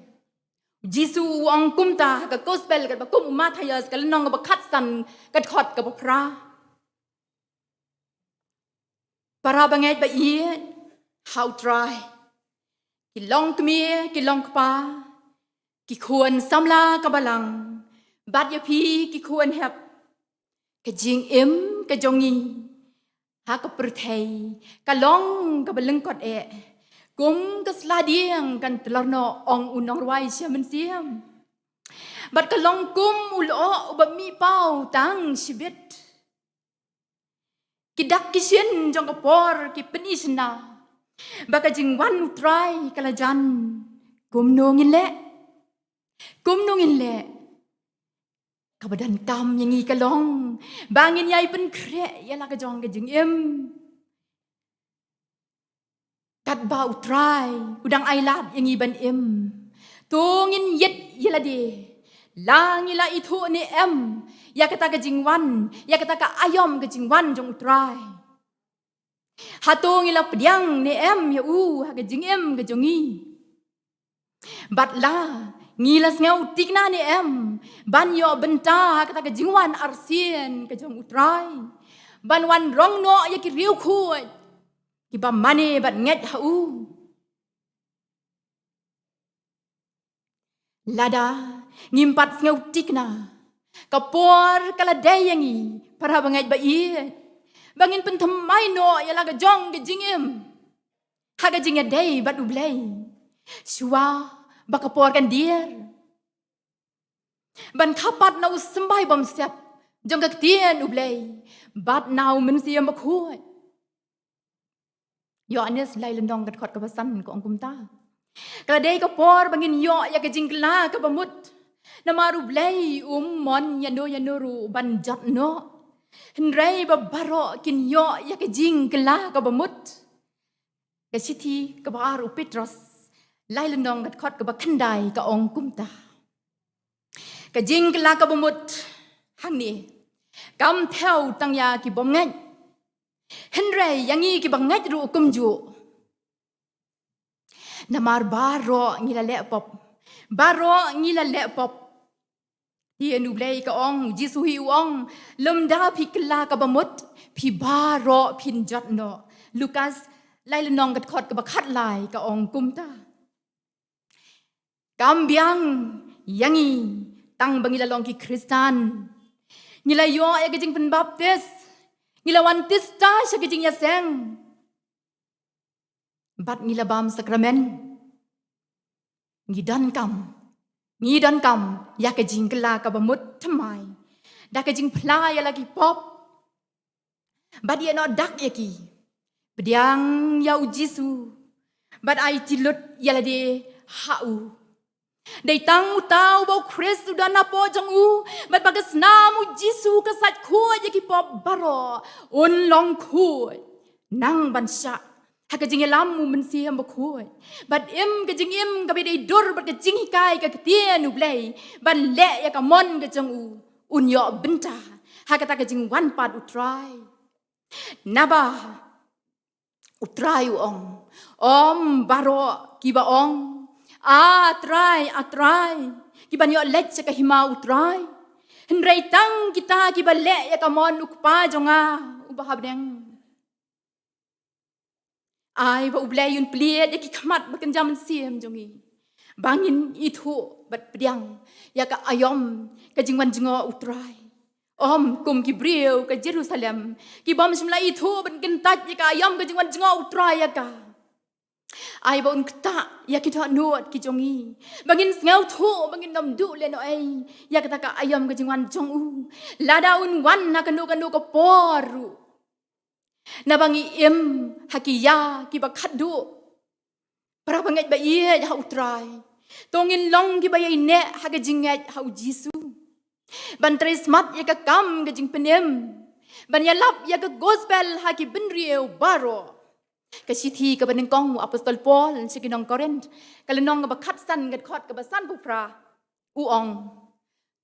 U Jisu u ong kumta ha ka Gospel kaba kum u Mathaios, ka lynnong kaba khatsan, ka dkhot kaba phra. Para bangeit ba ïeit ha U Trai, ki longkmie, ki longkpa, ki khun samla ka Balang, bad ïa phi ki khun hep, ka jingim ka jong ngi ha ka pyrthei ka long kaba lyngkot eh, kum ka sla dieng kan tyllor noh, ong u nongrwai sha mynsiem. Bad ka long kum u lyoh uba mih paw tang shibit. Ki dak ki shin jong ka por ki pyni shynna ba ka jingwan U Trai ka la jan. Kumno ngin leh? Kumno ngin leh? Kaba donkam ïa ngi ka long ba ngin ïai pynkhreh ïa la ka jong ka jingim. Katba U Trai u dang ailad ïa ngi ban im, to ngin ïit ïa lade. La ngi la ithuh ne em ïa kata ka jingwan, ïa kata ka aïom ka jingwan jong U Trai? Hato ngi la pdiang ne em ïa u ha ka jingim ka jong ngi? Bad la ngi la sngew thikna ne em ban ïoh bynta ha kata ka jingwan arsien ka jong U Trai, ban wan rong noh ïa ki riewkhuid kiba mane bad ngeit ha u? Lada ngim pat sngew thikna, ka por ka la dei ïa ngi, para bangeit ba ïeit, ba ngin pynthymmai noh ïa la ka jong ka jingim ha ka jingïadei bad U Blei shuwa ba ka por kan dier. Ban kha pat na u symbai bymsep jong ka ktien U Blei bad na U Mynsiem Bakhuid. Ïoannis lai lynnong ka dkhot kaba san ka ong kumta: Ka la dei ka por ba ngin ïoh ïa ka jingkylla kaba mut. Namar U Blei um mon ïano ïano ruh ban jot noh, hynrei ba baroh kin ïoh ïa ka jingkylla kaba mut. Ka shithi kaba ar u Petros lai lynnong ka dkhot kaba khyndai ka ong kumta: Ka jingkylla kaba mut hangne kam thew tang ïa ki bym ngeit, hynrei ïa ngi kiba ngeit ruh kumjuh. Namar baroh ngi la leh pop. Baroh ngi la leh pop. Ktien U Blei ka ong, U Jisu hi u ong: Lymda phi kylla kaba mut, phi baroh phin jot noh. Lukas lai lynnong ka dkhot kaba khatlai ka ong kumta: Kam biang ïa ngi tang ba ngi la long ki Khristan, ngi la ïoh ïa ka jingpynbaptis, ngi la wan tista sha ka jingïaseng, bad ngi la bam sakramen. Ngi donkam, ngi donkam ïa ka jingkylla kaba mut thymmai da ka jingphla ïa la ki pop bad ïeh noh dak ïa ki. Pdiang ïa U Jisu bad aiti lut ïa lade ha u. Dei tang uta uba U Khrist u don hapoh jong u, bad ba ka snam U Jisu ka sait khuid ïa ki pop baroh, un long khuid nang ban shah ha ka jingïalam U Mynsiem Bakhuid, bad im ka jingim kaba dei dur bad ka jinghikai ka ktien U Blei, ban leh ïa ka mon ka jong u, un ïoh bynta ha kata ka jingwan pat U Trai. Naba U Trai u ong, ym baroh kiba ong, A Trai, A Trai, kiban ïoh leit sha ka hima U Trai, hynrei tang kita kiba leh ïa ka mon U Kpa jong nga uba ha bneng. Ai ba U Blei un plie ïa ki khmat ba kynja mynsiem jong ngi, ba ngin ithuh bad pdiang ïa ka aïom ka jingwan jngoh U Trai. Ym kum ki briew ka Jerusalem, ki bym shym la ithuh ban kyntait ïa ka aïom ka jingwan jngoh U Trai ïa ka. Ai ba un ktah ïa ki dohnud ki jong ngi, ba ngin sngewthuh ba ngin nym duh lehnohei ïa kata ka aïom ka jingwan jong u, lada un wan ha kano kano ka por ruh. Naba ngi im ha ki ïa kiba khatduh. Para bangeit ba ïeit ha U Trai, to ngin long kiba ïaineh ha ka jingngeit ha U Jisu, ban trei smat ïa ka kam ka jingpynim, ban ïalap ïa ka gospel ha ki bynriew baroh. Ka shithi kaba nyngkong u Apostol Paul sha ki nong Korinth, ka lynnong kaba khatsan, ka dkhot kaba sanphew phra, u ong: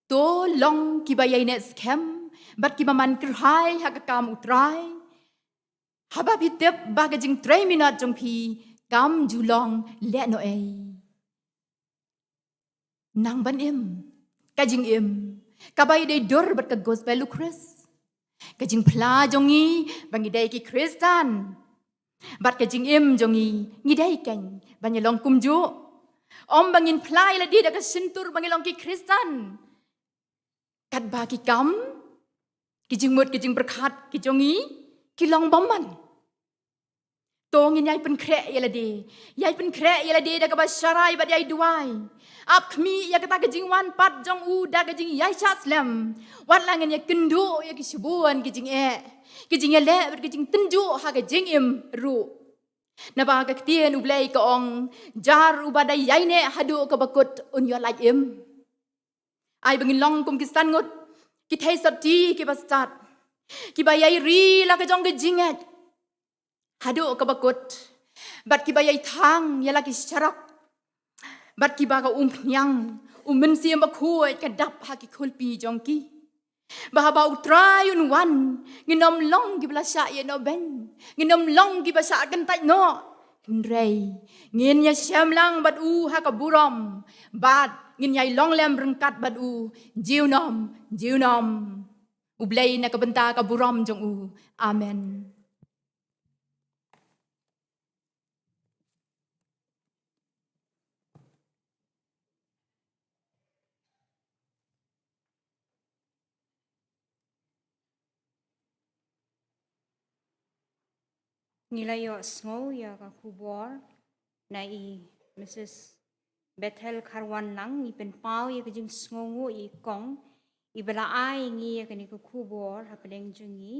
To long kiba ïaineh skhem bad kiba man kyrhai ha ka kam U Trai, haba phi tip ba ka jingtrei minot jong phi kam ju long lehnohei. Nang ban im ka jingim kaba ïadei dur bad ka gospel U Khrist, ka jingphla jong ngi ba ngi dei ki Khristan, bad ka jingim jong ngi, ngi dei keiñ ban ïalong kumjuh. Ym ba ngin phla ïa lade da ka shyntur ba ngi long ki Khristan, katba ki kam, ki jingmut, ki jingpyrkhat ki jong ngi ki long bymman. To ngin ïai pynkhreh ïa lade, ïai pynkhreh ïa lade da kaba sharai bad ïai duwai. Ap khmih ïa kata ka jingwan pat jong u da ka jingïaishah slem, wat la ngin ïakynduh ïa ki shibun ki jingeh, ki jingïaleh bad ki jingtynjuh ha ka jingim ruh. Naba ka ktien U Blei ka ong, jar uba da ïaineh haduh kaba kut un ïoh lait im. Ai ba ngin long kum ki san ngut ki thei sotti kiba stad, kiba ïai ri la ka jong ka jingngeit haduh kaba kut, bad kiba ïai thang ïa la ki sharak, bad kiba ka umphniang U Mynsiem Bakhuid ka dap ha ki khulpi jong ki. Ba haba U Trai un wan, ngin nym long kiba la shah ïehnoh beiñ, ngin nym long kiba shah kyntait noh, hynrei ngin ïashem lang bad u ha ka burom, bad ngin ïai long lem ryngkat bad u junom junom. U Blei na ka bynta ka burom jong u. Amen. Ngi la ïohsngew ïa ka khubor na i Mrs Bethel Kharwanlang, ngi pynpaw ïa ka jingsngewnguh ïa i kong iba la ai ïa ngi ïa kane ka khubor hapdeng jong ngi.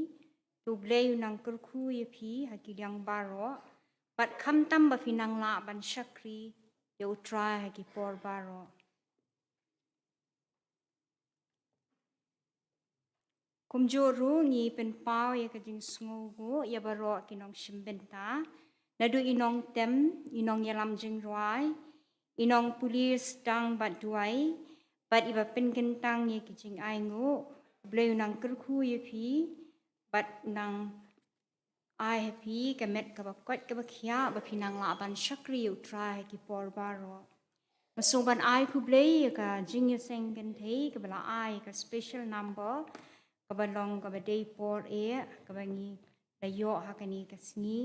To U Blei un nang kyrkhu ïa phi ha ki liang baroh, bad khamtam ba phi nang lah ban shakri ïa U Trai ha ki por baroh. Kumjuh ruh ngi pynpaw ïa ka jingsngewbha ïa baroh ki nongshim bynta, naduh i nongtem, i nongïalam jingrwai, i nongpule sdang bad duwai, bad iba pynkyntang ïa ki jingainguh. U Blei un nang kyrkhu ïa phi bad nang ai ha phi ka met kaba koit kaba khiah ba phi nang lah ban shakri ïa U Trai ha ki por baroh. Nga sngewbha ban ai khublei ïa ka jingïaseng kynthei kaba la ai ka special number, kaba long kaba dei por eh kaba ngi la ïoh ha kane ka sngi.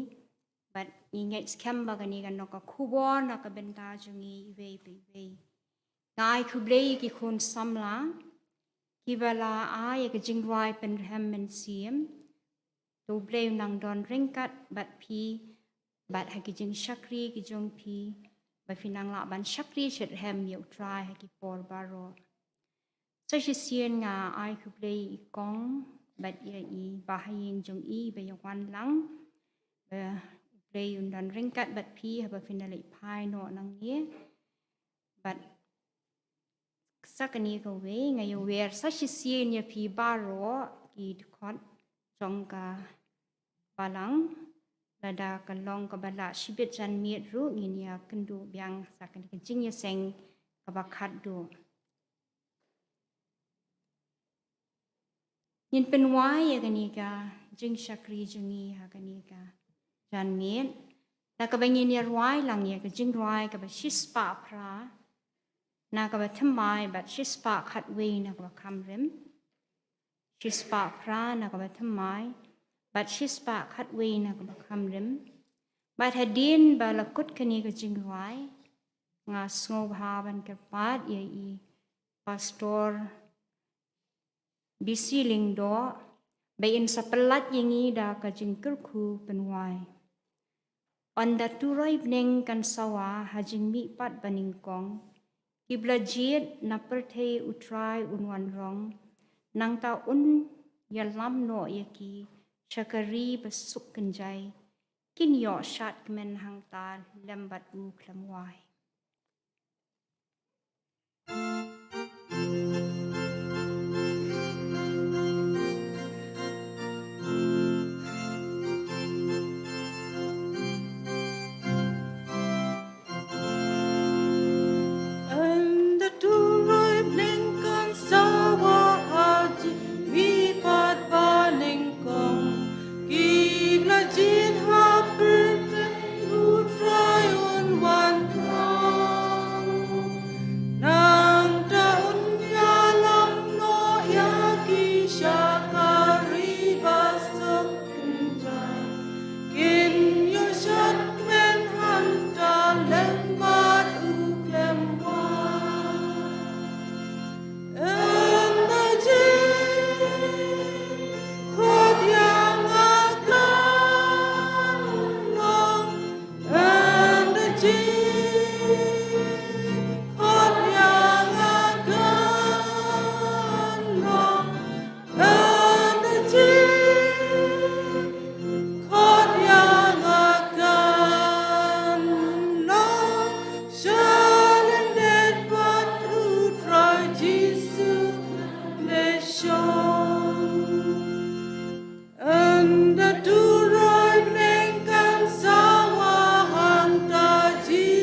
Bad ngi ngeit skhem ba kane kan long ka khubor na ka bynta jong ngi iwei pa iwei. Nga ai khublei ïa ki khun samla kiba la ai ïa ka jingrwai pynrhem mynsiem. To U Blei un nang don ryngkat bad phi bad ha ki jingshakri ki jong phi, ba phi nang lah ban shakri shitrhem ïa U Trai ha ki por baroh. Sa shisien nga ai khublei ïa i kong bad ïa i bahaïing jong i ba ïa wan lang. Ba U Blei un don ryngkat bad phi haba phin da leit phai noh nangne. Bad sa kane kawei nga ïa wer sa shisien ïa phi baroh ki dkhot jong ka balang, lada ka long kaba lah shibit janmiet ruh ngin ïa kynduh biang sa kane ka jingïaseng kaba khatduh. Ngin pynwai ïa kane ka jingshakri jong ngi ha kane ka janmiet, na kaba ngin ïa rwai lang ïa ka jingrwai kaba shispah phra na kaba thymmai bad shispah khatwei na kaba khamrim. Shispah phra na kaba thymmai bad shispah khatwei na kaba khamrim. Bad hadien ba la kut kane ka jingrwai, nga sngewbha ban kyrpad ïa i Pastor B C Lyngdoh ba in sa pynlait ïa ngi da ka jingkyrkhu pynwai. Ynda turoi bneng kan sawa ha jingmihpat banyngkong, ki ba la jied na pyrthei U Trai un wan rong, nangta un ïalam noh ïa ki sha ka ri ba suk kynjai, kin ïoh shad kmen hangta lem bad u khlem wai. Ynda turoi bneng kan sawa ha jingmihpat banyngkong, ki ba la jied ha pyrthei U Trai un wan rong. Nangta un ïalam noh ïa ki sha ka ri ba suk kynjai, kin ïoh shad kmen hangta lem bad u khlem wai. Ynda jied khot ïa nga kan long, ynda jied khot ïa nga kan long, ynda jied khot ïa nga kan long sha lyndet bad U Trai Jisu Messiah. Ynda turoi bneng kan sawa hangta Jisu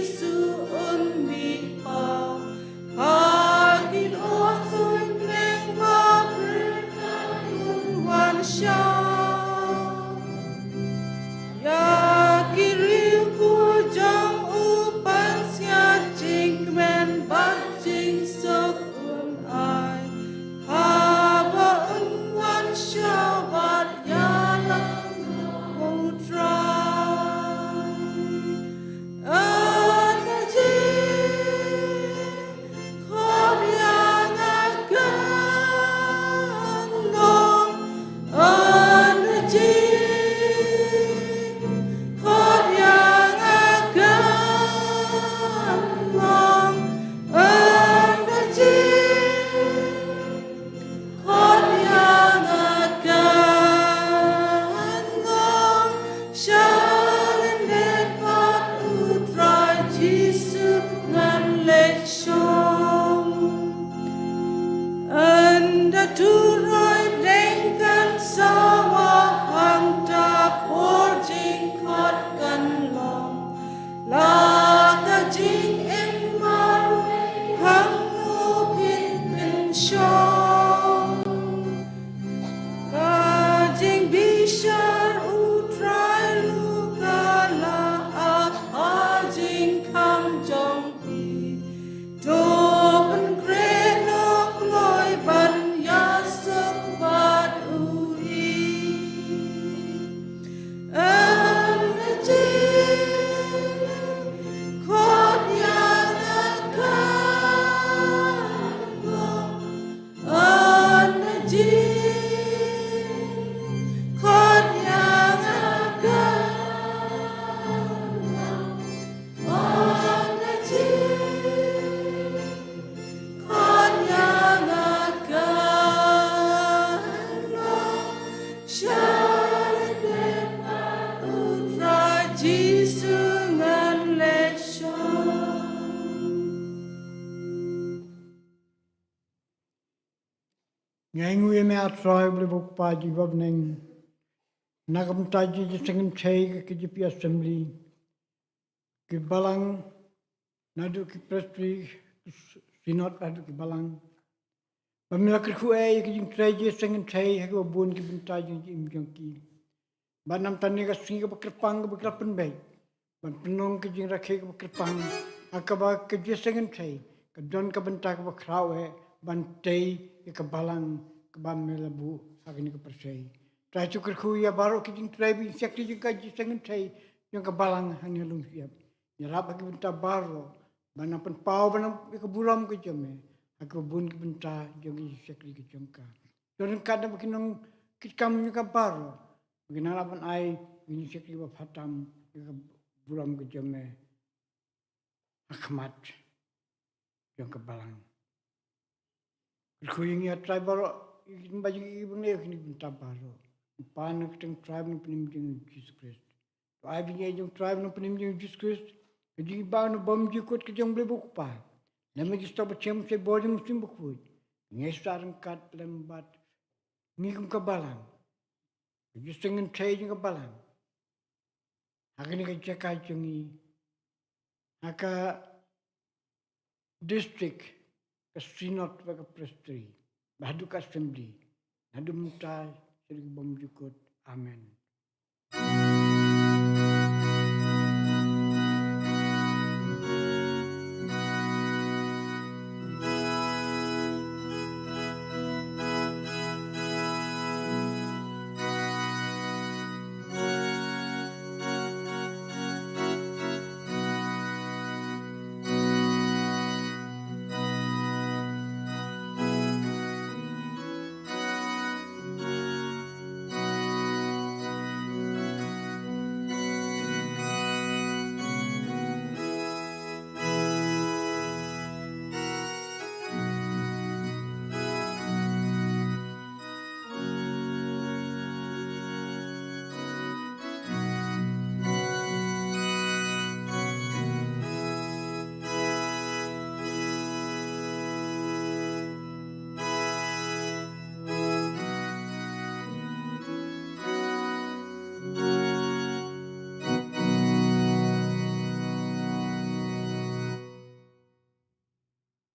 Jisu ngan leit shong. Ngi ainguh ïa me, A Trai, U Blei ba u Kpa jong ngi ba bneng, na ka bynta jong ka jingïaseng kynthei ka K J P Assembly, ki balang, naduh ki presbytery, ki synod, naduh ki balang. Ba me la kyrkhu ïa ka jingtrei jingïaseng kynthei ha kiba bun ki bynta jong ka jingim jong ki. Ba namar kane ka sngi kaba kyrpang kaba ki la pynbeit ban pynlong ka jingrakhe kaba kyrpang, ha kaba ka jingïaseng kynthei ka don ka bynta kaba khraw eh ban tei ïa ka balang kaba me la buh ha kane ka pyrthei. Trai, to kyrkhu ïa baroh ki jingtrei bad jingshakri jong ka jingïaseng kynthei jong ka balang hangne ha Longshyiap. Ïarap ha ki bynta baroh, ban nang pynpaw, ban nang ïa ka burom ka jong me ha kiba bun ki bynta jong ka jingshakri ka jong ka. To ryngkat da ki nongkitkam jong ka baroh, ba kin nang lah ban ai ka jingshakri ba phatam ïa ka burom ka jong me ha khmat jong ka balang. Kyrkhu ïa ngi, A Trai, baroh, ïa ki ba jong ngi ba ngi ïa kine ki bynta baroh. Pan na ka kyrteng Trai bad Nongpynim jong ngi Jisu Khrist. To ai ba ngi ïa jong Trai bad Nongpynim jong ngi Jisu Khrist, ka jinghikai bad ka bymjukut ka jong U Blei ba u Kpa, lem bad ka jingstad ba shem sha bor jong U Mynsiem Bakhuid, ngi sa ryngkat lem bad ngi kum ka balang, ka jingïaseng kynthei jong ka balang ha kane ka jaka jong ngi, ha ka district, ka synod bad ka presbytery, bad haduh ka assembly, naduh mynta shaduh ki bymjukut. Amen.